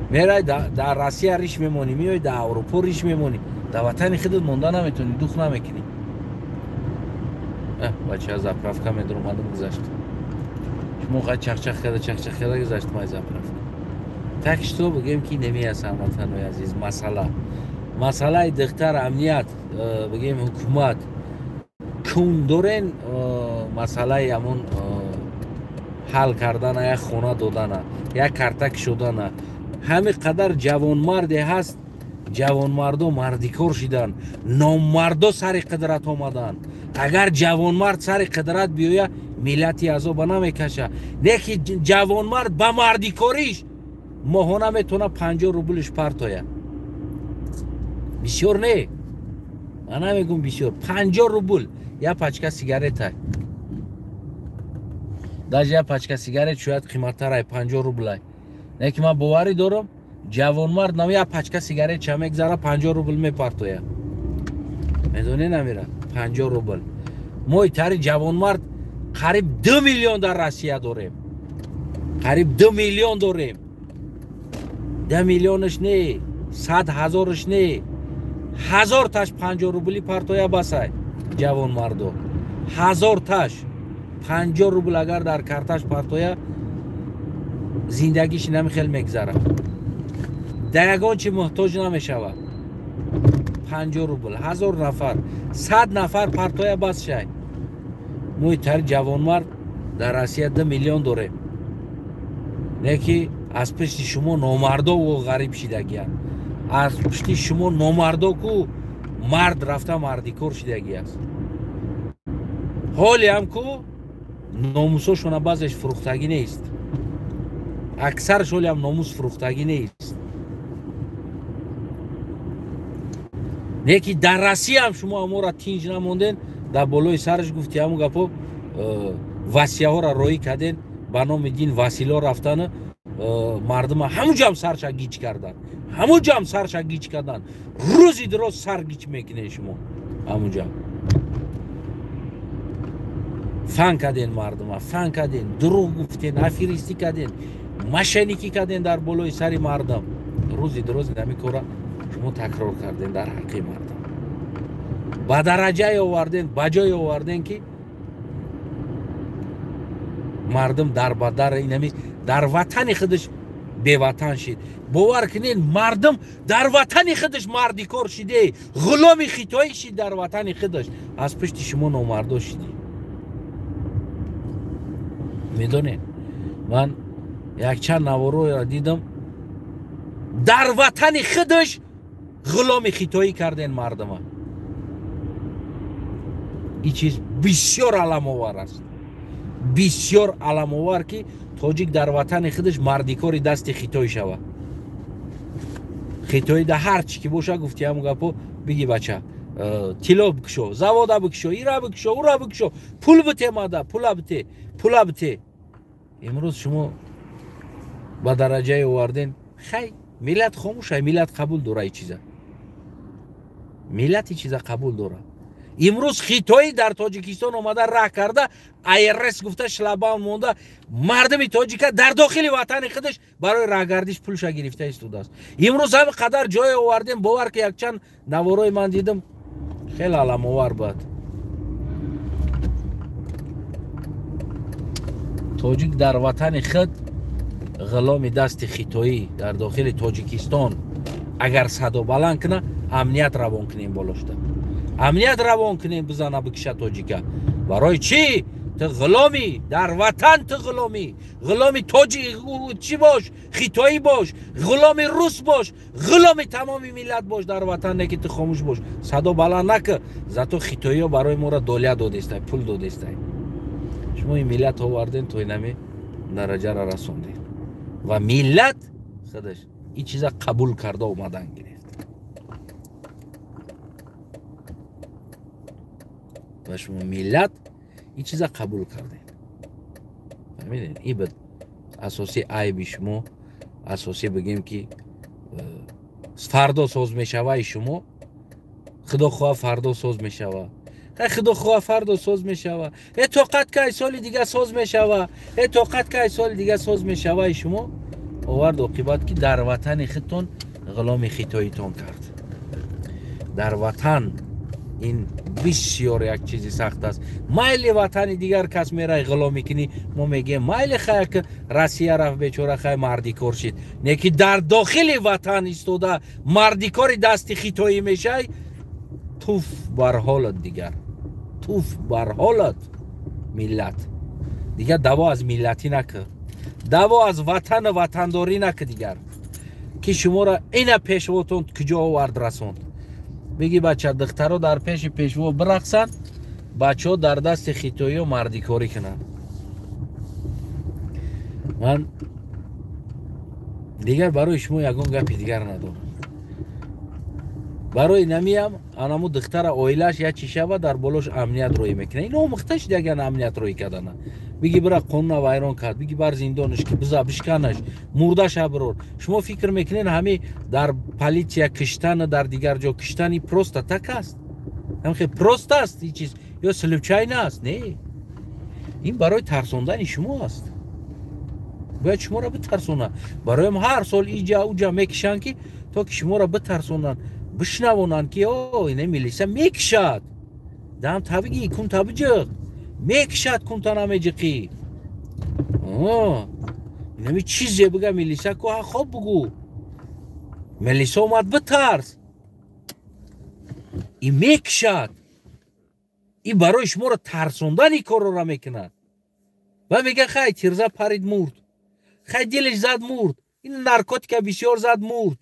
Мерай дар Россия риш мемонӣ, меои дар Аврупо риш мемонӣ, дар ватани худат монда наметонӣ, дух намекунӣ. Бача заправка медуромадам, гузашт. Шумо қад чахчах карда, чахчах карда гузашт май заправка. Так что бигем ки намеяст, ҳамватанои азиз, масъала. Масъалаи духтар, амният, бигем ҳукумат кун дорен, масъалаи ҳамон ҳал кардана, як хона додана, як карта кушодана. Ҳамин қадар ҷавонмарде ҳаст, ҷавонмардо мардикор шидан, номмардо сари қудрат омадан. Агар ҷавонмард сари қудрат биёя, миллати азоба намекаша. Не ки ҷавонмард ба мардикориш моҳона метавона 50 рублиш партоя. Бисёр не, ман намегум бисёр, 50 рубл як пачка сигарета. Даже як пачка сигарет шояд қиматтарай 50 рублай. Не ки ман боварӣ дорам, ҷавонмард нам як пачка сигарет ча мегзара 50 рубл мепартоя. Медонӣ намира 50 рубл. Мо тари ҷавонмард қариб 2 миллион дар Россия дорем. Қариб 2 миллион дорем. 2 миллионш не, 100 ҳазорш не, 1000 таш 50 рубли партоя басай ҷавонмардо. 1000 таш 50 рубл агар дар карташ партоя, зиндагиш инами хел мегзарад. Дар ягон чи муҳтоҷ намешавад. 50 рубл, 1000 нафар, 100 нафар партоя бас шай. Мои тари ҷавонмард дар Россия 2 миллион дорем. Не ки аз пишти шумо номардо ғариб шидагиянд. Аз пишти шумо номардо ку мард рафта мардикор шидагӣ аст. Ҳоле ҳам ку номусошона баъзеш фурӯхтагӣ нест. Аксараш ҳоле ҳам номус фурӯхтагӣ нест. Не ки дар Россия ҳам шумо амора тинҷ намонден, дар болои сараш гуфти ҳамун гапо васияҳоро роӣ карден, ба номи дин васило рафтану мардума ҳамун ҷам сарша гиҷ кардан. Ҳамун ҷам сарша гиҷ кардан. Рӯзи дуроз сар гиҷ мекунед шумо ҳамун ҷам. Фан карден мардума, фан карден, дурӯғ гуфтен, аферистӣ карден, мошенникӣ карден дар болои сари мардум. Рӯзи дуроз ҳамин кора шумо такрор карден дар ҳаққи мардум. Ба дараҷае оварден, ба ҷое оварден ки мардум дар бадар инами дар ватани худаш беватан шид. Бовар кунед, мардум дар ватани худаш мардикор шиде, ғуломи хитоӣ шид дар ватани худаш. Аз пушти шумо номардо шидӣ. Медонед, ман якчанд навороро дидам, дар ватани худаш ғуломи хитоӣ карден мардума. Ин чиз бисёр аламовар аст. Бисёр аламовар ки тоҷик дар ватани худаш мардикори дасти хитой шавад. Хитои да ҳар чӣ ки боша, гуфти ҳамун гапо, биги бача, тилло бикшо, завода бикшо, ира бикшо, ура бикшо, пул бите мада, пула бите, пула бите. Имрӯз шумо ба дараҷае оварден. Хай, миллат хомӯша, миллат қабул дора и чиза. Миллат и чиза қабул дора. Имрӯз хитоӣ дар Тоҷикистон омада раҳ карда, АРС гуфта шлабаун монда, мардуми тоҷика дар дохили ватани худаш барои раҳгардиш пулша гирифта истодааст. Имрӯз ҳами қадар ҷое овардем, бовар ки якчанд наворои ман дидам, хеле аламовар буд. Тоҷик дар ватани худ ғуломи дасти хитоӣ дар дохили Тоҷикистон агар садо баланд куна, амният равон кунем болошта. Амният равон кунем, бизана бикша тоҷика. Барои чӣ? Ту ғуломӣ, дар ватан ту ғуломӣ. Ғуломи тоҷик чӣ бош? Хитоӣ бош, ғуломи рус бош, ғуломи тамоми миллат бош дар ватан, не ки ту хомӯш бош. Садо баланд накӣ. Зато хитоиҳо барои моро долия додестай, пул додестай. Шумо ин миллат оварден, то инами дараҷаро расондед. Ва миллат худаш ин чиза қабул карда омадан гирифт. Ва шумо миллат ин чиза қабул кардед. Фаҳмидед? Ин буд асоси айби шумо, асоси бигем ки фардо соз мешаваи шумо, худо хоҳа фардо соз мешава. Худо хоҳа фардо соз мешава. Тоқат кай соли дига соз мешава. Тоқат кай соли дига соз мешаваи шумо овард оқибат ки дар ватани худтон ғуломи хитоитон кард. Дар ватан ин бисёр як чизи сахт аст. Майли ватани дигар кас мерай ғуломӣ кунӣ, мо мегӯем майли хай ки Россия рафт бечора хай мардикор шид. Не ки дар дохили ватан истода мардикори дасти хитоӣ мешай, туф бар ҳолат дигар. Туф бар ҳолат миллат. Дигар даво аз миллатӣ накӣ. Даво аз ватану ватандорӣ накӣ дигар. Ки шуморо ина пешвотон куҷо овард расонд. Биги бача, духтаро дар пеши пешво бирақсанд, бачаҳо дар дасти хитоиё мардикорӣ кунанд. Ман дигар барои шумо ягон гапи дигар надорам. Барои намиям анаму духтара оилаш я чӣ шава, дар болош амният рӯй мекунад. Ино омӯхта шид яган амният рӯй кардана. Биги бира қонуна вайрон кард, биги бар зиндонаш ки биза бишканаш, мурдаша бирор. Шумо фикр мекунед ҳами дар полиция киштан, дар дигар ҷо киштани просто так аст? Ҳамхе просто аст ин чиз ё случайно аст? Не. Ин барои тарсондани шумо аст. Бояд шуморо битарсонанд. Бароям ҳар сол иҷа уҷа мекишанд ки то ки шуморо битарсонанд, бишнавонанд ки о ина милиса мекишад. Дам табиги кун табиҷиқ. Мекишад кунта намеҷиқӣ. Инами чизе бига милиса ку ҳа хоб бугу. Милиса омад битарс. И мекишад. И барои шуморо тарсондани корро мекунад. Ва мега хай тирза парид мурд. Хай дилиш зад мурд. Ин наркотика бисёр зад мурд.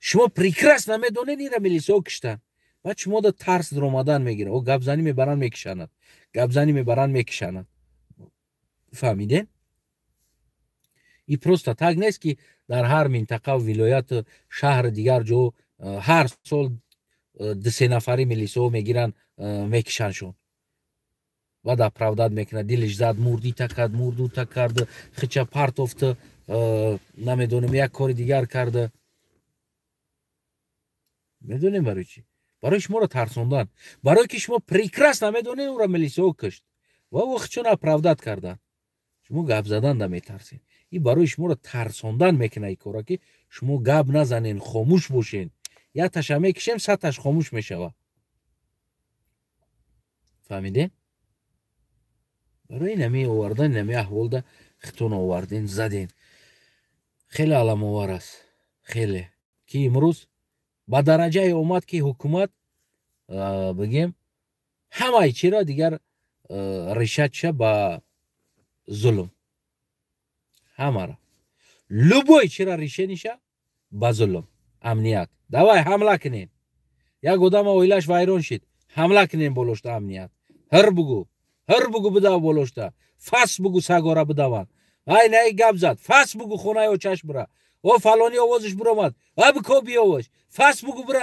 Шумо прекрасно медонед ира милисао киштанд. Баъд шумо да тарс даромадан мегирад. О гапзанӣ мебаранд мекишанад. Гапзанӣ мебаранд мекишанад. Фаҳмидед? И просто так нест ки дар ҳар минтақа, вилоят, шаҳр, дигар ҷо ҳар сол ду-се нафари милисао мегиранд, мекишандшон. Баъд оправдат мекунад, дилиш зад мурд, ита кард, мурд, ута кард, хича партофт, намедонам як кори дигар карда. Медонем барои чӣ? Барои шуморо тарсондан. Барои ки шумо прекрасно медонед ӯро милисао кушт. Ва ӯ хичон оправдат кардан. Шумо гап задан да метарсед. Ин барои шуморо тарсондан мекунад ин кора ки шумо гап назанен, хомӯш бошен. Як таша мекишем, садташ хомӯш мешавад. Фаҳмидед? Барои нами овардан, нами аҳволда хитон оварден, заден. Хеле аламовар аст. Хеле. Ки имрӯз ба дараҷае омад ки ҳукумат бигем ҳамаи чиро дигар решатша ба зулм. Ҳамара. Любой чира решениша ба зулм. Амният. Давай ҳамла кунен. Як одама оилаш вайрон шид. Ҳамла кунен болошта амният. Ҳир бугу. Ҳир бугу бидав болошта. Фас бугу сагора бидаванд. Ай най гап зад. Фас бугу хонаи очаш бира. О фалони овозиш биромад, а бико биёвош, фас бугу, бира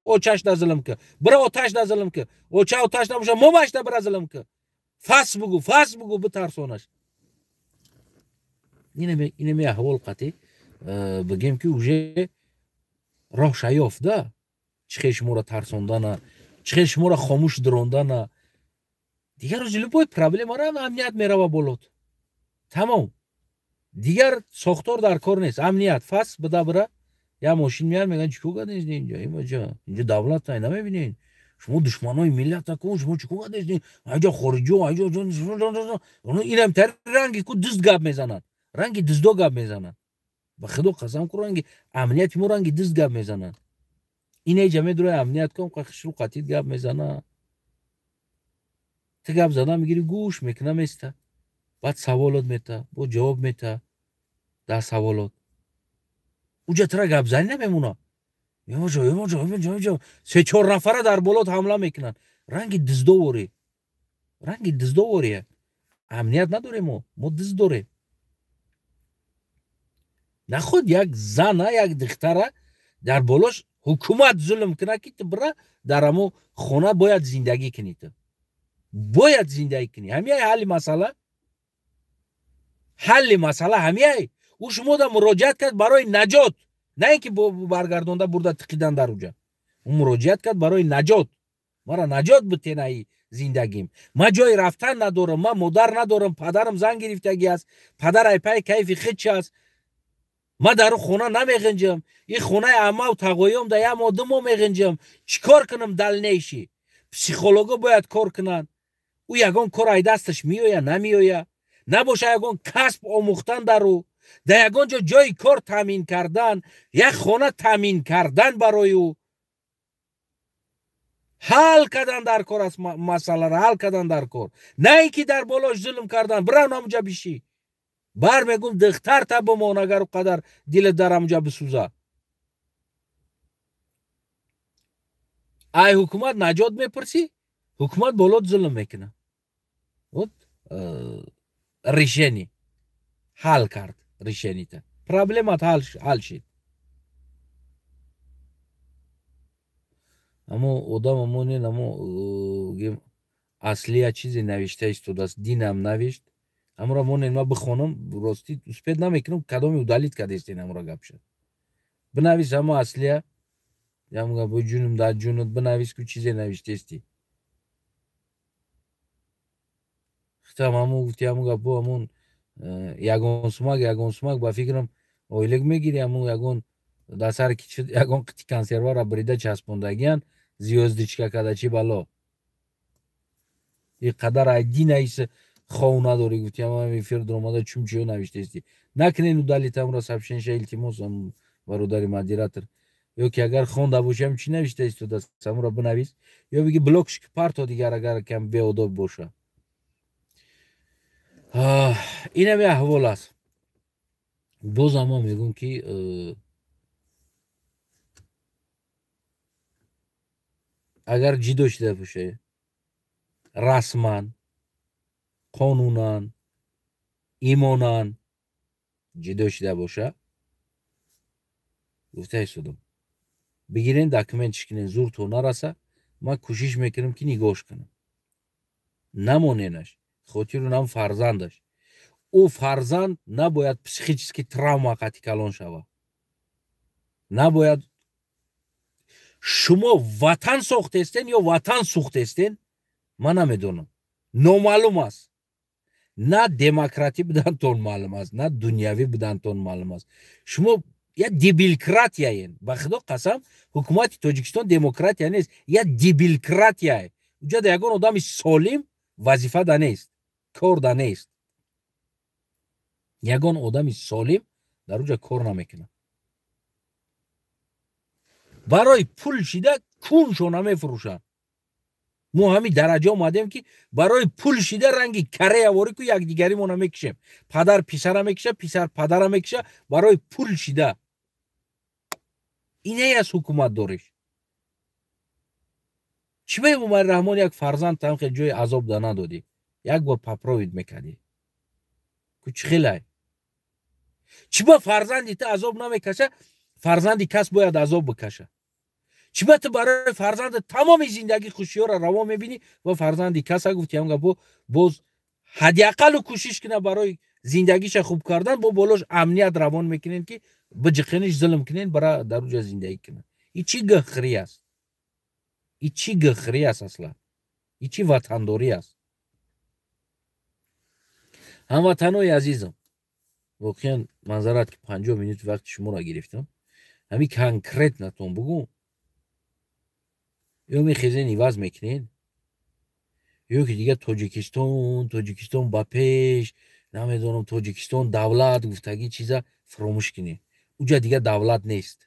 очаш да зулм ки, бира оташ да зулм ки, оча оташ набоша, момаш да бира зулм ки, фас бугу, фас бугу, битарсонаш. Инаме аҳвол қатӣ бигем, ки уже роҳ шаёфт да, чӣ хел шуморо тарсондана, чӣ хел шуморо хомӯш дурондана. Дигар рӯзи любой проблемара амният мерава болот, тамом, дигар сохтор дар кор нест. Амният фас буда, бира я мошин меяд, мегӯян: «Чӣ кор кардед инҷа? Имаҷа инҷа давлат намебинед? Шумо душманои миллат акун, шумо чӣ кор кардед инҷа? Хориҷио инҷа». Инам тари ранги ку дузд гап мезанад, ранги дуздо гап мезанад. Ба худо қасам ку, ранги амнияти мо ранги дузд гап мезанад. Инеҷа медурои амният ком хушрӯ қатид гап мезанад, ту гап зада мегири, гӯш мекуна, места, баъд саволот мета, бо ҷавоб мета дар саволот. Уҷа тра гапзанӣ намемона. Се-чор нафара дар болот ҳамла мекунанд, ранги дуздоворӣ, ранги дуздовория. Амният надорем мо, мо дузд дорем. Наход як зана, як духтара дар болош ҳукумат зулм кунад, ки ту бира дар амо хона бояд зиндагӣ кунӣ, ту бояд зиндагӣ кунӣ. Ҳамияй ҳалли масъала? Ҳалли масъала ҳамияй? Ӯ шумода муроҷиат кард барои наҷот, на ин ки баргардонда бурда тиқидан дар уҷа. Ӯ муроҷиат кард барои наҷот: «Мара наҷот битенаи зиндагим, ман ҷои рафтан надорам, ман модар надорам, падарам зан гирифтагӣ аст, падар айпай кайфи хичи аст, ман дар хона намеғинҷам, ин хонаи аммаву тағоём да як моҳ, 2 моҳ меғинҷам, чӣ кор кунам?» Дальнейший психолого бояд кор кунанд. Ӯ ягон кор ай дасташ меоя, намеоя, набоша ягон касб омӯхтан дар ӯ, дар ягон ҷо ҷои кор таъмин кардан, як хона таъмин кардан, барои ӯ ҳал кардан дар кор аст. Масъаларо ҳал кардан дар кор, на ин ки дар болош зулм кардан. Бирав ҳамуҷа бишӣ, бар мегум, духтарта бимон, агар қадар дилат дар ҳамуҷа бисӯза. Ай ҳукумат наҷот мепурсӣ, ҳукумат болот зулм мекунад. Вот решение ҳал кард, решенита проблемат ҳал шид. Амо одам амонен, амо аслия чизе навишта истодааст, динам навишт, амро монен, ма бихонам, ростӣ успеть намекунам, кадоми удалить кардестен, амро гапша бинавис, амо аслия ямга бо ҷунум дар ҷунут бинавис, ку чизе навиштести. Хитам амо гуфти, амо гапо, амон ягон сумак, ягон сумак, ба фикрам, ойлик мегири, амон ягон дар сари ягон қити консервара бирида часпондагиян, звёздочка када, чи бало и қадар ай динаис хов надорӣ. Гуфти, ама эфир дуромада чумчиё навиштести, накунен удалить амро сообщениша, илтимос, бародари модератор. Ё ки агар хонда бошам, чӣ навишта истодааст, амро бинавис, ё биги блокш ки парто дигар, агар кам беодоб боша. Инами аҳвол аст. Боз ама мегӯм, ки агар ҷидо шуда боша, расман, қонунан, имонан ҷидо шуда боша, гуфта истодам, бигирен, документш кунен, зуртон нараса, ман кӯшиш мекунам, ки нигоҳш кунам, намоненаш хотиру нам фарзандаш. Ӯ фарзанд набояд психически травма қати калон шава, набояд. Шумо ватан сохтестен ё ватан сӯхтестен, ман намедонам, номаълум аст. На демократӣ будантон маълум аст, на дунявӣ будантон маълум аст. Шумо як дебилкратияен. Ба худо қасам, ҳукумати Тоҷикистон демократия нест, як дебилкратияе. Уҷада ягон одами солим вазифа да нест, кор да нест. Ягон одами солим дар уҷа кор намекунад. Барои пул шида куншо намефурӯшанд. Мо ҳамин дараҷа омадем, ки барои пул шида ранги кареяворӣ ку якдигаримона мекушем. Падар писара мекуша, писар падара мекуша барои пул шида. Ине аст ҳукуматдориш? Чӣ ба Эмомалӣ Раҳмон як фарзанд там хел ҷои азоб да надодӣ? Як бор попробовать мекардӣ ку, чӣ хелай? Чӣ ба фарзанди ту азоб намекаша, фарзанди кас бояд азоб бикаша? Чӣ ба ту барои фарзанди тамоми зиндагӣ хушиёро раво мебинӣ ва фарзанди каса гуфти ҳам гапо боз ҳадди ақаллу кӯшиш кина барои зиндагиша хуб кардан, бо болош амният равон мекунен, ки биҷиқениш, зулм кунен, бара дар уҷа зиндагӣ кунад. И чӣ гахрӣ аст? И чӣ гахрӣ аст аслан? И чӣ ватандорӣ аст? Ҳамватанои азизам, воқеан манзарат, ки 50 минут вақти шуморо гирифтам, ҳамин конкретнатон бугӯ: ё мехезен, иваз мекунен, ё ки дигар Тоҷикистон, Тоҷикистон ба пеш, намедонам, Тоҷикистон давлат гуфтагӣ чиза фаромӯш кунед. Уҷа дигар давлат нест,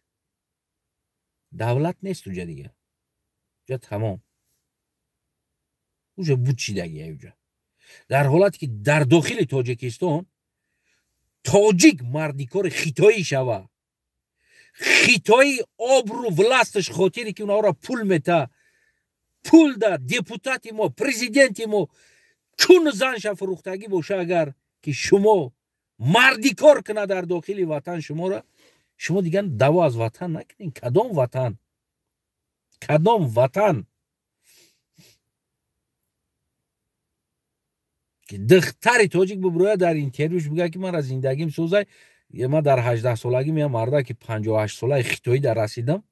давлат нест уҷа дигар, уҷа тамом, уҷа буд шидагия. Уҷа дар ҳолате ки дар дохили Тоҷикистон тоҷик мардикори хитоӣ шава, хитоӣ обру власташ хотире ки онҳоро пул мета, пул да депутати мо, президенти мо чун занша фурӯхтагӣ боша, агар ки шумо мардикор кунад дар дохили ватан шуморо, шумо дигар даво аз ватан накунед. Кадом ватан? Кадом ватан? Ки духтари тоҷик бибурӯяд, дар интервюш бигӯяд, ки ман аз зиндагим сӯзай, ман дар 18 солагӣ я марда ки 58 солаи хитоӣ дар расидам,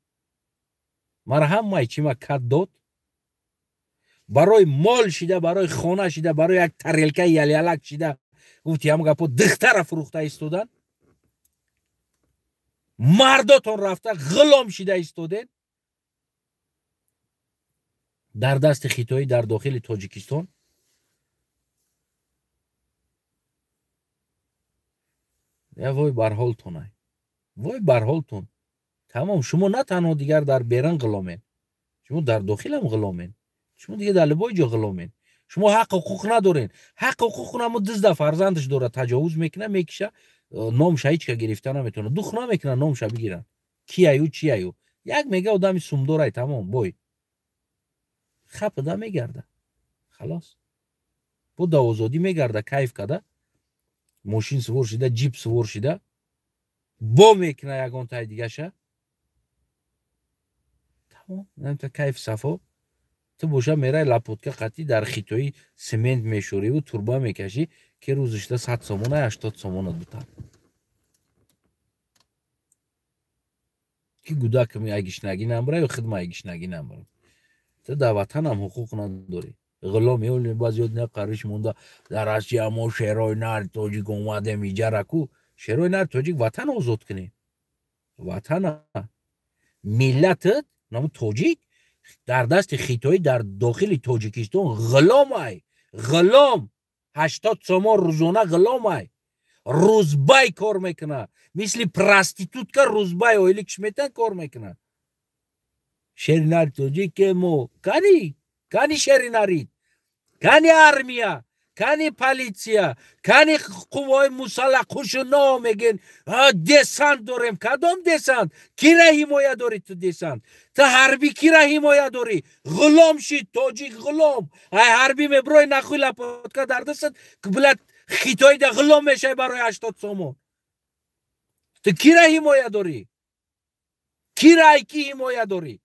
мара ҳамаи чима кат дод, барои мол шида, барои хона шида, барои як тарелкаи ялялак шида, гуфти ҳам гапо, духтара фурӯхта истодан, мардотон рафта ғулом шида истоден дар дасти хитоӣ дар дохили Тоҷикистон. Я вой бар ҳолтон, ай вой бар ҳолтон. Тамом, шумо на танҳо дигар дар берун ғуломен, шумо дар дохилам ғуломен, шумо дигар дар любой ҷо ғуломен. Шумо ҳақ ҳуқуқ надорен. Ҳақ ҳуқуқ намо дизда фарзандаш дорад, таҷовуз мекуна, мекиша, номша ҳичка гирифта наметавона, дух намекуна номша бигиранд, кияю, чияю. Як мега одами сумдорай, тамом, бой хапда мегарда, халос, бо да озодӣ мегарда, кайф када, мошин сувор шида, ҷип сувор шида, бо мекуна ягон тай дигаша, тамом, кайф сафо. Ту боша мерай, лопатка қатӣ дар хитоӣ семент мешӯриву турба мекашӣ, ки рӯзишта 100 сомона, 80 сомона дутан, ки гудакам айгишнагӣ намбара ё хидма айгишнагӣ намбарам. Ту дар ватанам ҳуқуқ надорӣ, ғуломи. Баъзеёд на қариш монда: дар Россия мо шерои нар тоҷик омадем иҷараку. Шерои нар тоҷик ватан озод кунем, ватана, миллатат намо тоҷик дар дасти хитоӣ дар дохили Тоҷикистон ғуломай, ғулом, 80 сомон рӯзона ғуломай, рӯзбай кор мекуна, мисли проститутка рӯзбай ойликш метан, кор мекуна. Шери нари тоҷике мо кани, кани шери нарид, кани армия, кани полиция, кани қувваҳои мусаллаҳ? Қушуно мегӯен, десант дорем. Кадом десант? Кира ҳимоя дорӣ ту? Десант ту ҳарбӣ кира ҳимоя дорӣ? Ғулом шид тоҷик, ғулом. Ай ҳарбӣ меброи, нахуй, лопатка дар дастат, блядь, хитоида ғулом мешавӣ барои 80 сомон. Ту кира ҳимоя дорӣ? Кира, ай ки ҳимоя дорӣ?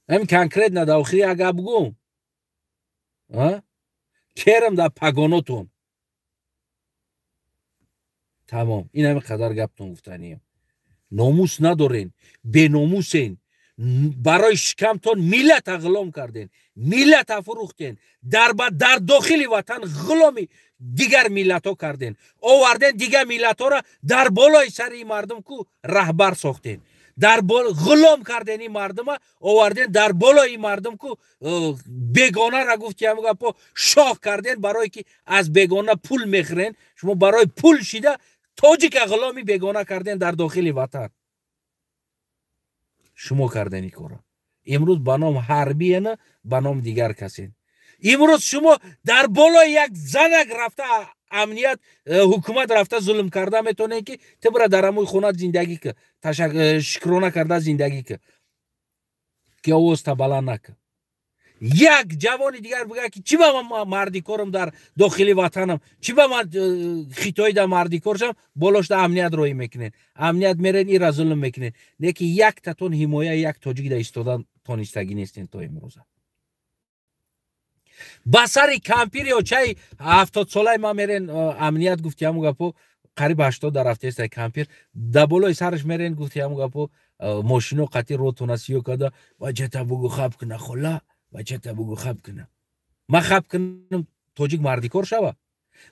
Ҳамин конкретно дар охири як гап бугӯм: керам дар пагонотон. Тамом, ин ҳамин қадар гаптон гуфтаниям. Номус надорен, беномусен. Барои шикамтон миллата ғулом карден, миллата фурӯхтен, дар дохили ватан ғуломи дигар миллатҳо карден, оварден дигар миллатҳоро дар болои сари мардум ку раҳбар сохтен, дар ғулом карден ин мардума, оварден дар болои мардум ку бегонара, гуфти ҳамн гапо, шоҳ карден, барое ки аз бегона пул мехӯрен. Шумо барои пул шида тоҷика ғуломи бегона карден дар дохили ватан. Шумо карден ин корро. Имрӯз ба ном ҳарбиена, ба ном дигар касен. Имрӯз шумо дар болои як занак рафта амният, ҳукумат рафта зулм карда метавонед, ки ту бира дар ҳамои хона зиндагӣ ки, шукрона карда зиндагӣ ки, ки овозта баланд накун. Як ҷавони дигар бигӯяд, ки чӣ ба ман мардикорам дар дохили ватанам, чӣ ба ман хитоида мардикор шам, болошда амният роӣ мекунед, амният мерен, ира зулм мекунед. Не ки яктатон ҳимояи як тоҷик да истодан тонистагӣ нестен то имрӯза. Ба сари кампир ё чай 70-солаи ман мерен амният, гуфти ҳамун гапо, қариб 80 дар рафтеста кампир, да болои сараш мерен, гуфти ҳамун гапо, мошино қатӣ ротона сиё карда, бачата бугу хаб куна, хола, бачата бугу хаб куна. Ман хаб кунам, тоҷик мардикор шава?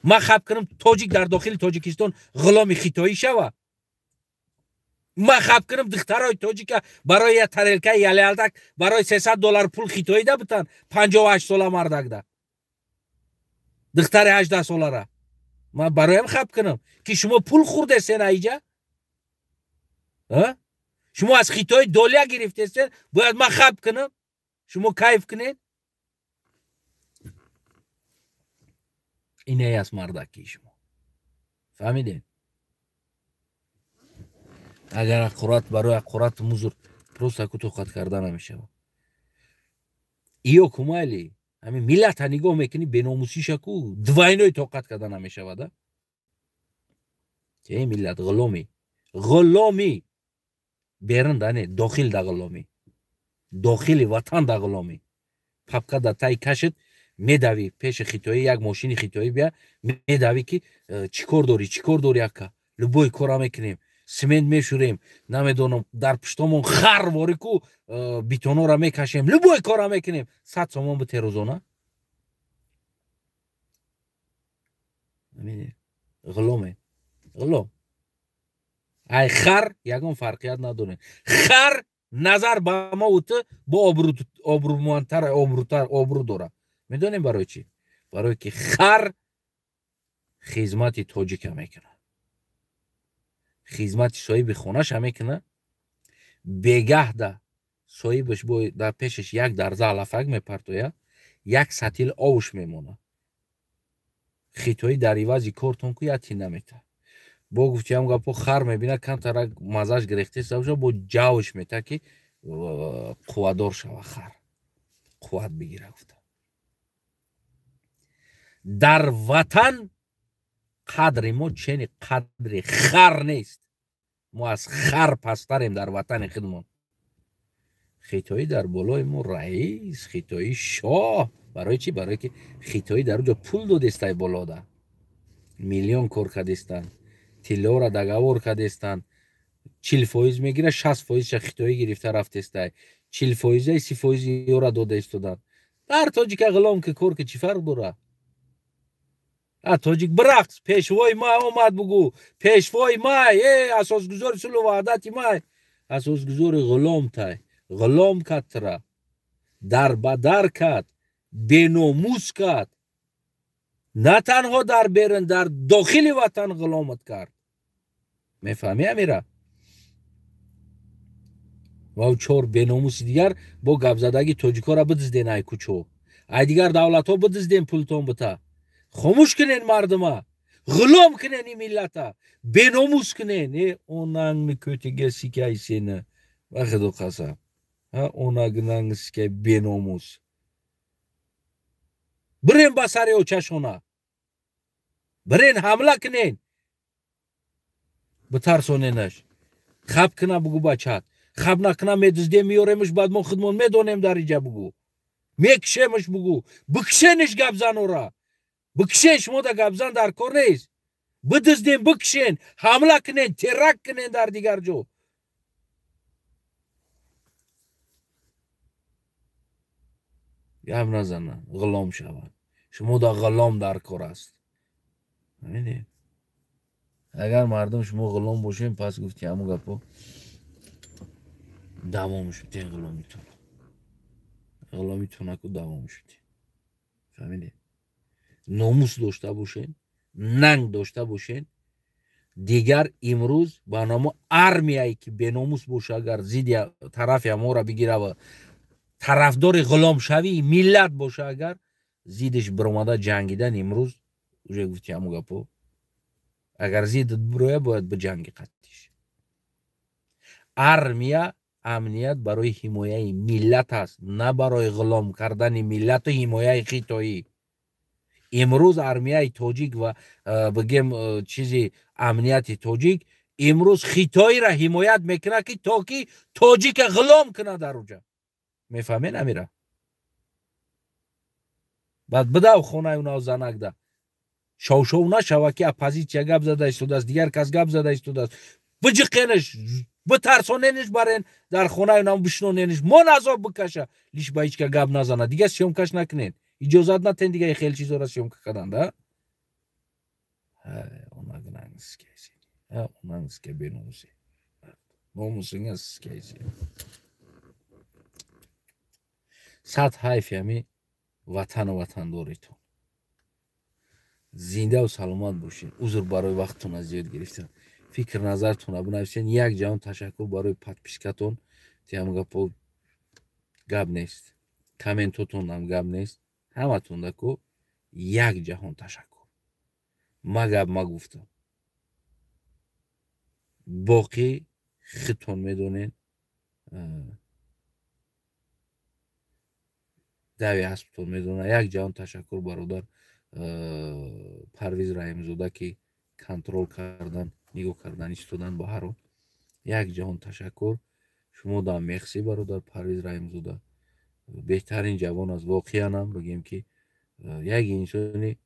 Ман хаб кунам, тоҷик дар дохили Тоҷикистон ғуломи хитоӣ шава? Ман хаб кунам, духтарои тоҷика барои я тарелкаи ялялдак барои $300 пул хитоида бутан, 58 сола мардакда духтари 18 солара ман бароям хаб кунам, ки шумо пул хӯрдесен аиҷа? Шумо аз хитои долия гирифтесен, бояд ман хаб кунам, шумо кайф кунед? Ине аст мардакии шумо. Фаҳмидед? Агар ақурат барои ақурат музур просто ку тоқат карда намешавад. Иё кумайли ҳамин миллата нигоҳ мекунӣ, беномусиша ку двойной тоқат карда намешавад. Э миллат ғуломи, ғуломи берун да не, дохил да ғуломӣ, дохили ватан да ғуломӣ. Папка да тай кашид, медавӣ пеши хитоӣ, як мошини хитоӣ бия, медавӣ ки чӣ кор дорӣ, чӣ кор дорӣ ака, любой кора мекунем, семент мешӯрем, намедонам, дар пуштомон хар ворӣ ку бетонора мекашем, любой кора мекунем, 100 сомон бите рӯзона. Ғуломе, ғулом. Ай хар ягон фарқият надорем. Хар назар ба мо ту бо обрӯмандтар, обрӯтар, обрӯ дорад. Медонем барои чӣ? Барое ки хар хизмати тоҷика мекунад, хизмати соҳиби хонаша мекунад, бегаҳда соҳибаш бо дар пешаш як дарза алафак мепартояд, як сатил овуш мемонад. Хитоӣ дар ивази кортон ку як тин наметаҳад. Бо гуфти ҳам гапо, хар мебинад, камтарак маззаш гирехтеста боша, бо ҷавш мета, ки қувватдор шава, хар қувват бигира гуфта. Дар ватан қадри мо чени қадри хар нест. Мо аз хар пасттарем дар ватани худмон. Хитоӣ дар болои мо раис, хитоӣ шоҳ. Барои чӣ? Барое ки хитоӣ дар уҷо пул додестай, болода миллион кор кардестанд, тиллоро договор кардестанд, 40% мегира, 60%-ша хитоӣ гирифта рафтестай, 40%-аи 30%-и ёра дода истоданд. Дар тоҷика ғулом ки кор ки чӣ фарқ дорад? А тоҷик бирақс, пешвои ма омад, бугӯ, пешвои май, э асосгузори сулҳу ваҳдати май, асосгузори ғулом тай, ғулом кад тра, дар ба дар кад, беномус кад, на танҳо дар берун, дар дохили ватан ғуломат кард. Мефаҳмӣ амира? Ва чор беномуси дигар бо гапзадагӣ тоҷикҳоро бидизден ай кӯчо, ай дигар давлатҳо бидизден, пултон бита, хомӯш кунен мардума, ғулом кунен ин миллата, беномус кунен. Э онангни кӯтига сикай сени, ба худо қасам, онагнанг сикай беномус. Бирен ба сари очашона, бирен ҳамла кунен, битарсоненаш. Хаб куна бугӯ бачат, хаб накуна медуздем, меёремш, баъд мо худмон медонем дар иҷа бугӯ, мекушемш бугӯ, бикушениш гапзанора, бикушен, шумо да гапзан дар кор нест. Бидуздем, бикушен, ҳамла кунен, теракт кунен дар дигар ҷо. Гап назананд, ғулом шаванд. Шумо да ғулом дар кор аст. Агар мардум шумо ғулом бошем, пас гуфти ҳамун гапо давом шудем, ғуломитон, ғуломитонаку давом шудем. Фаҳмидед? Номус дошта бошен, нанг дошта бошен. Дигар имрӯз ба номо армияе ки беномус боша, агар зидди тарафи амора бигира ва тарафдори ғуломшавии миллат боша, агар зиддиш биромада ҷангидан, имрӯз уже гуфти ҳамун гапо, агар зиддат бироя, бояд биҷанги қаттиш. Армия Амният барои ҳимояи миллат аст, на барои ғулом кардани миллату ҳимояи хитоӣ. Имрӯз армияи тоҷик ва бигем чизи амнияти тоҷик имрӯз хитоиро ҳимоят мекунад, ки то ки тоҷика ғулом кунад дар уҷа. Мефаҳмед амира? Баъд бидав хонаи унав занакда. Шовшов нашава, ки оппозитсия гап зада истодааст, дигар кас гап зада истодааст. Биҷиқенаш, битарсонениш, барен дар хонаи унав бишнонениш, мон азоб бикаша, лиш ба ҳеҷ ка гап назана. Дигар съёмкаш накунед. Иҷозат натен дига хел чизора съёмка кардан, да? Онангске беномуси. Номусинга скайси. Сад ҳайфи ҳами ватану ватандоритон. Зиндаву саломат бошед. Узр барои вақтатона зиёд гирифтам. Фикр назартона бинависен. Як ҷаҳон ташаккур барои подпискатон. Тиам гапо гап нест. Комментотонам гап нест. Ҳаматон дако як ҷаҳон ташаккур. Ма гап ма гуфтам. Боқӣ худтон медонед. Дави асптон медонад. Як ҷаҳон ташаккур бародар Парвиз Раҳимзода, ки контрол кардан, нигоҳ кардан истодан ба ҳар ҳол. Як ҷаҳон ташаккур. Шумо дам мехсӣ бародар Парвиз Раҳимзода. Беҳтарин ҷавон аст. Воқеанам бигем, ки як инсони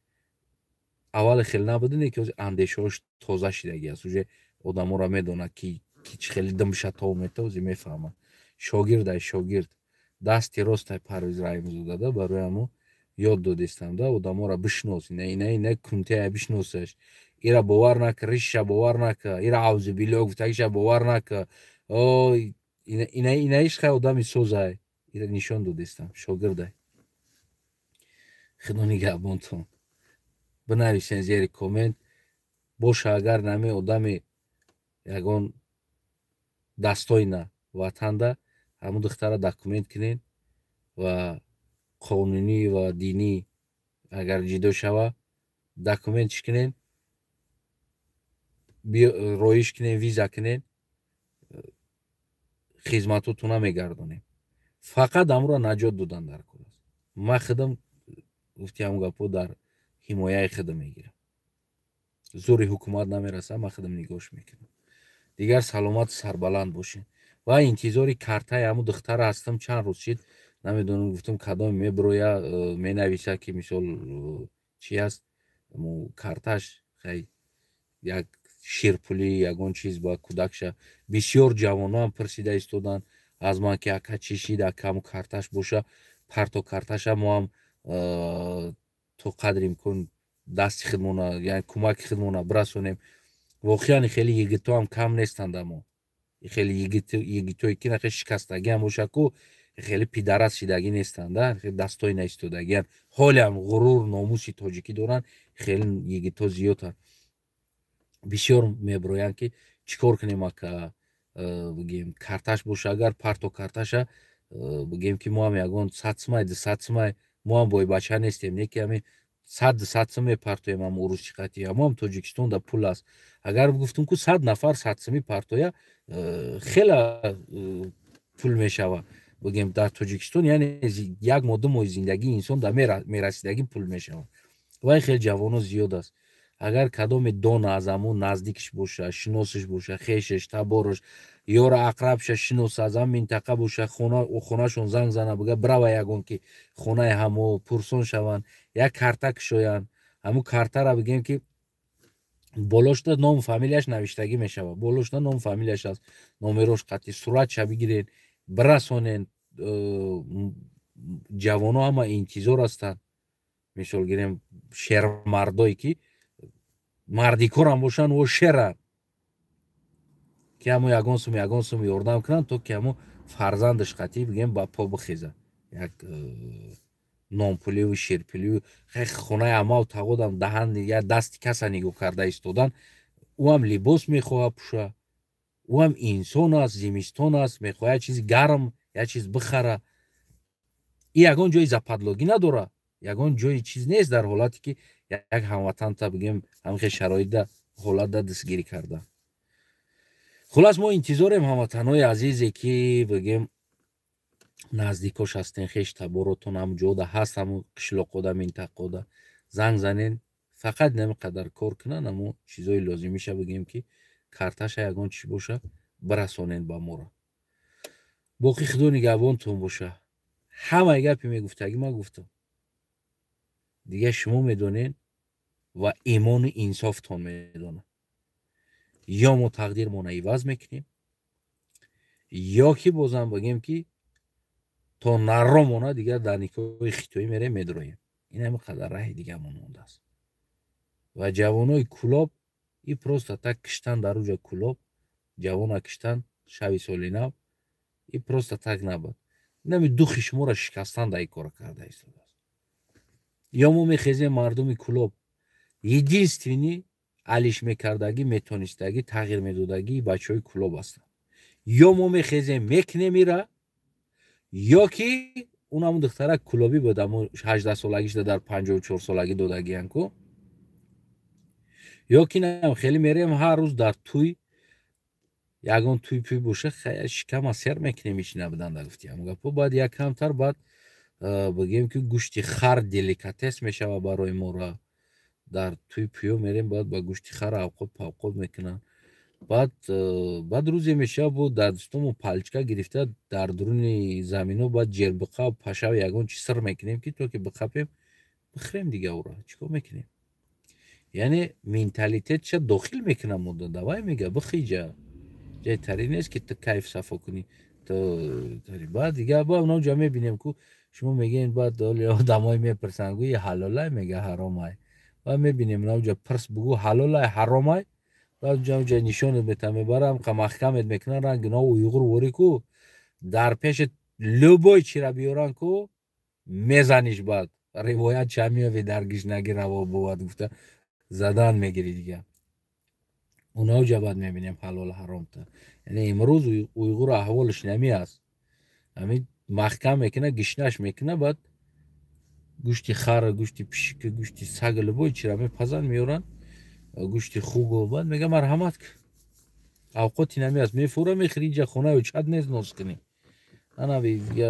аввали хел набудине, ки андешаҳош тоза шидагӣ аст. Уже одаморо медонад, ки чӣ хеле димша тов метавзи мефаҳмад. Шогирдай шогирд. Дасти ростай Парвиз Раҳимзода да, барои ҳамо ёд додистам, да, одаморо бишнос, ина ина ина кунтея бишносаш. Ира бовар нака, риша бовар нака, ира авзу билло гуфтагиша бовар нака. О, ина ина инаиш хай одами созай. Ира нишон додистам, шогирдай. Худо нигаҳбонтон. Бинависен зери коммент. Боша агар нами одами ягон дастойна ватанда, ҳамун духтара документ кунед ва қонунӣ ва динӣ агар ҷидо шава, документш кунед, роиш кунед, виза кунед, хизматотона мегардонем. Фақат амро наҷот додан дар кор аст. Ман худам гуфти ҳамун гапҳо дар ҳимояи худам мегирам. Зури ҳукумат намераса, ман худам нигоҳш мекунам. Дигар саломату сарбаланд бошед. Ва интизори картаи ҳамун духтара ҳастам. Чанд рӯз шид, намедонам, гуфтам кадоме меброя, менависа, ки мисол чи аст карташ, хай як ширпулӣ, ягон чиз ба кӯдакша. Бисёр ҷавонон пурсида истоданд аз ман, ки ака чӣ шид, ака ҳамун карташ боша, парто карташа, мо ҳам то қадри имкон дасти худмона, яъне кӯмаки худмона бирасонем. Воқеан хеле йигитҳо ҳам кам нестанд, амо хеле йигитҳое ки нахе шикастагиам боша ку, хеле пидарас шидагӣ нестанд, дастои наистодагианд, ҳолиам ғурур, номуси тоҷикӣ доранд. Хеле йигитҳо зиёданд, бисёр меброянд, ки чӣ кор кунем, ака, бигем карташ боша, агар парто карташа, бигем ки мо ҳам ягон 100 сумай, 200 сумай, мо ҳам бойбача нестем, не ки ҳамин 100, 200 сум мепартоем. Ам урусчи қатӣ ҳамоам Тоҷикистонда пул аст. Агар гуфтум ку 100 нафар 100 сумӣ партоя, хела пул мешава, бигем дар Тоҷикистон, яъне як моҳ, 2 моҳи зиндагии инсон дар мерасидагӣ пул мешавад. Вай хел ҷавоно зиёд аст. Агар кадоме дона аз ҳамун наздикш боша, шиносаш боша, хешаш, табораш, ёра ақрабша шиноса, аз ҳам минтақа боша, хонашон занг зана, бига брава ягон ки хонаи ҳамо пурсон шаванд, як карта кушоянд. Ҳамун картара бигем, ки болошда ному фамилияш навиштагӣ мешавад, болошда ному фамилияш аст, номерош қатъи суратша бигирен, бирасонен. Ҷавоно ҳама интизор ҳастанд. Мисол гирем, шермардое ки мардикорам бошанд, о шеранд, ки ҳамо ягон сум, ягон сум ёрдам кунанд, то ки ҳамо фарзандаш қатъӣ бигем ба по бихезад. Як нонпуливу ширпуливу хонаи амав тағодам даҳан я дасти каса нигоҳ карда истодан. Ӯ ҳам либос мехоҳад пӯша, ӯ ҳам инсон аст, зимистон аст, мехоҳад як чизи гарм, як чиз бихара. И ягон ҷои западлогӣ надора, ягон ҷои чиз нест. Дар ҳолате ки як ҳамватанта бигем ҳамихел шароитда, ҳолатда дастгирӣ карда. Хулас, мо интизорем, ҳамватанҳои азизе, ки бигем наздикош ҳастен, хеш таборотон ҳам ҷода ҳаст, ҳамун қишлоқода, минтақода занг занен, фақат нами қадар кор кунан, ҳамун чизои лозимиша бигем, ки карташа ягон чӣ боша, бирасонен ба моро. Боқӣ Худо нигаҳбонтон боша. Ҳамаи гапе мегуфтагӣ ман гуфтам, дигар шумо медонен ва имону инсофтон медонад. Ё мо тақдирмона иваз мекунем, ё ки бозам бигем, ки то наромона дигар дар никоҳи хитоӣ мерем, медроем. Ин ҳами қадар раҳи дигамон мондааст. Ва ҷавонои Кулоб и просто так киштан, дар уҷа Кулоб ҷавона киштан шаби соли нав, и просто так набуд. Нами духи шуморо шикастан дар ин кора карда истодааст. Ё мо мехезем, мардуми Кулоб, единственный алиш мекардагӣ, метонистагӣ, тағйир медодагӣ бачаҳои Кулоб ҳастанд. Ё мо мехезем, мекунем ира, ё ки он ҳамун духтарак кулобӣ буд, ҳамун 18-солагишда дар 54-солагӣ додагиян ку, ё ки нам хеле мерем, ҳар рӯз дар тӯй, ягон тӯй пӯй боша, шикама сер мекунем. Ич набуданда гуфти ҳамун гапо. Баъд як камтар баъд бигем, ки гӯшти хар деликатес мешава барои мора. Дар тӯй пӯё мерем, баъд ба гӯшти хар авқот павқот мекунанд. Баъд рӯзе мешава, бо дар дустому палочка гирифта, дар дуруни замино баъд ҷербиқа, пашав, ягон чи сир мекунем, ки то ки биқапем, бихӯрем. Дига ура чӣ кор мекунем? Яъне менталитетша дохил мекунам мода. Давай, мега, бихиҷа, ҷай тари нест, ки ту кайф сафо кунӣ. Баъд дига ба ноҷа мебинем ку шумо мегӯед. Баъд одамое мепурсанд, гӯи ҳалолай, мега, ҳаромай. Баъд мебинем, наоҷа пирс, бугӯ ҳалолай, ҳаромай. Баъд ҷа нишонат метам, мебарам, маҳкамет мекунан, ранги но уйғур ворӣ ку, дар пеши любой чира биёран ку, мезаниш. Баъд ривоят ча меёвӣ, дар гишнагӣ раво бувад гуфта, задан мегирӣ. Дига унаоҷа баъд мебинем ҳалол ҳаромта. Яъне имрӯз уйғур аҳволаш нами аст, ҳами маҳкам мекуна, гишнаш мекуна. Баъд гӯшти хар, гӯшти пишика, гӯшти саг, любой чира мепазан, меёранд, гӯшти хугу. Баъд мега, марҳамат, авқоти нами аст, мефура, мехӯри. Инҷа хонаи чад нест ноз кунӣ. Ана дига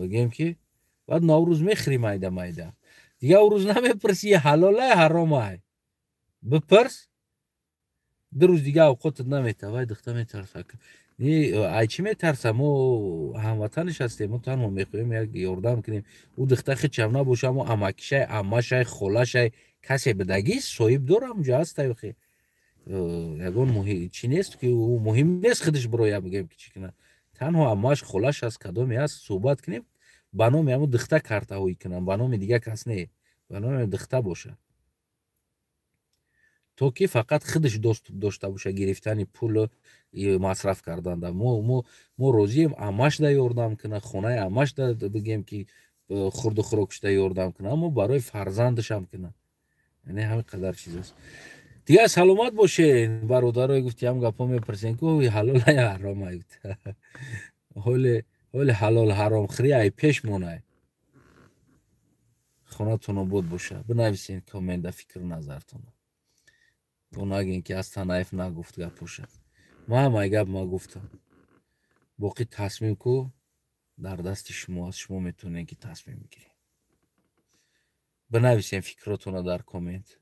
бигем, ки баъд Наврӯз мехӯри майда майда. Дига ӯ рӯз намепурси ҳалолай, ҳаромай. Бипурс, 2 рӯз дига авқотат намета. Вай духта метарса. Ай чӣ метарса? Мо ҳамватаниш ҳастем, мо танҳо мехоҳем як ёрдам кунем. Ӯ духта хичам набоша, мо амакишай, аммашай, холашай, касе бидагист, соҳиб дор ҳамунҷо ҳастай. Охи ягон чӣ нест, ки ӯ муҳим нест, худаш бироя, бигем ки чӣ кунад. Танҳо аммаш, холаш аст, кадоме аст, суҳбат кунем, ба номи ҳамун духта картаҳоӣ кунам, ба номи дигар кас не, ба номи духта бошад, то ки фақат худаш доступ дошта боша гирифтани пулу масраф карданда. Мо розием аммашда ёрдам куна, хонаи аммашда, бигем ки хурду хӯрокшда ёрдам куна, аммо барои фарзандашам куна. Яъне ҳамин қадар чиз аст. Дигар саломат бошед, бародарое. Гуфти ҳам гапҳо мепурсен ку, ҳалолай, ҳаромай. Ҳоле ҳоле ҳалол ҳаром хӯри ай пеш монай. Хонатон обод боша. Бинависен коммента фикру назартона. Бо нагин, ки аз Танаев нагуфт гапоша. Ма ҳамаи гап ма гуфтам, боқӣ тасмим ку дар дасти шумо аст. Шумо метавонед, ки тасмим бигиред. Бинависем фикротона дар коммент.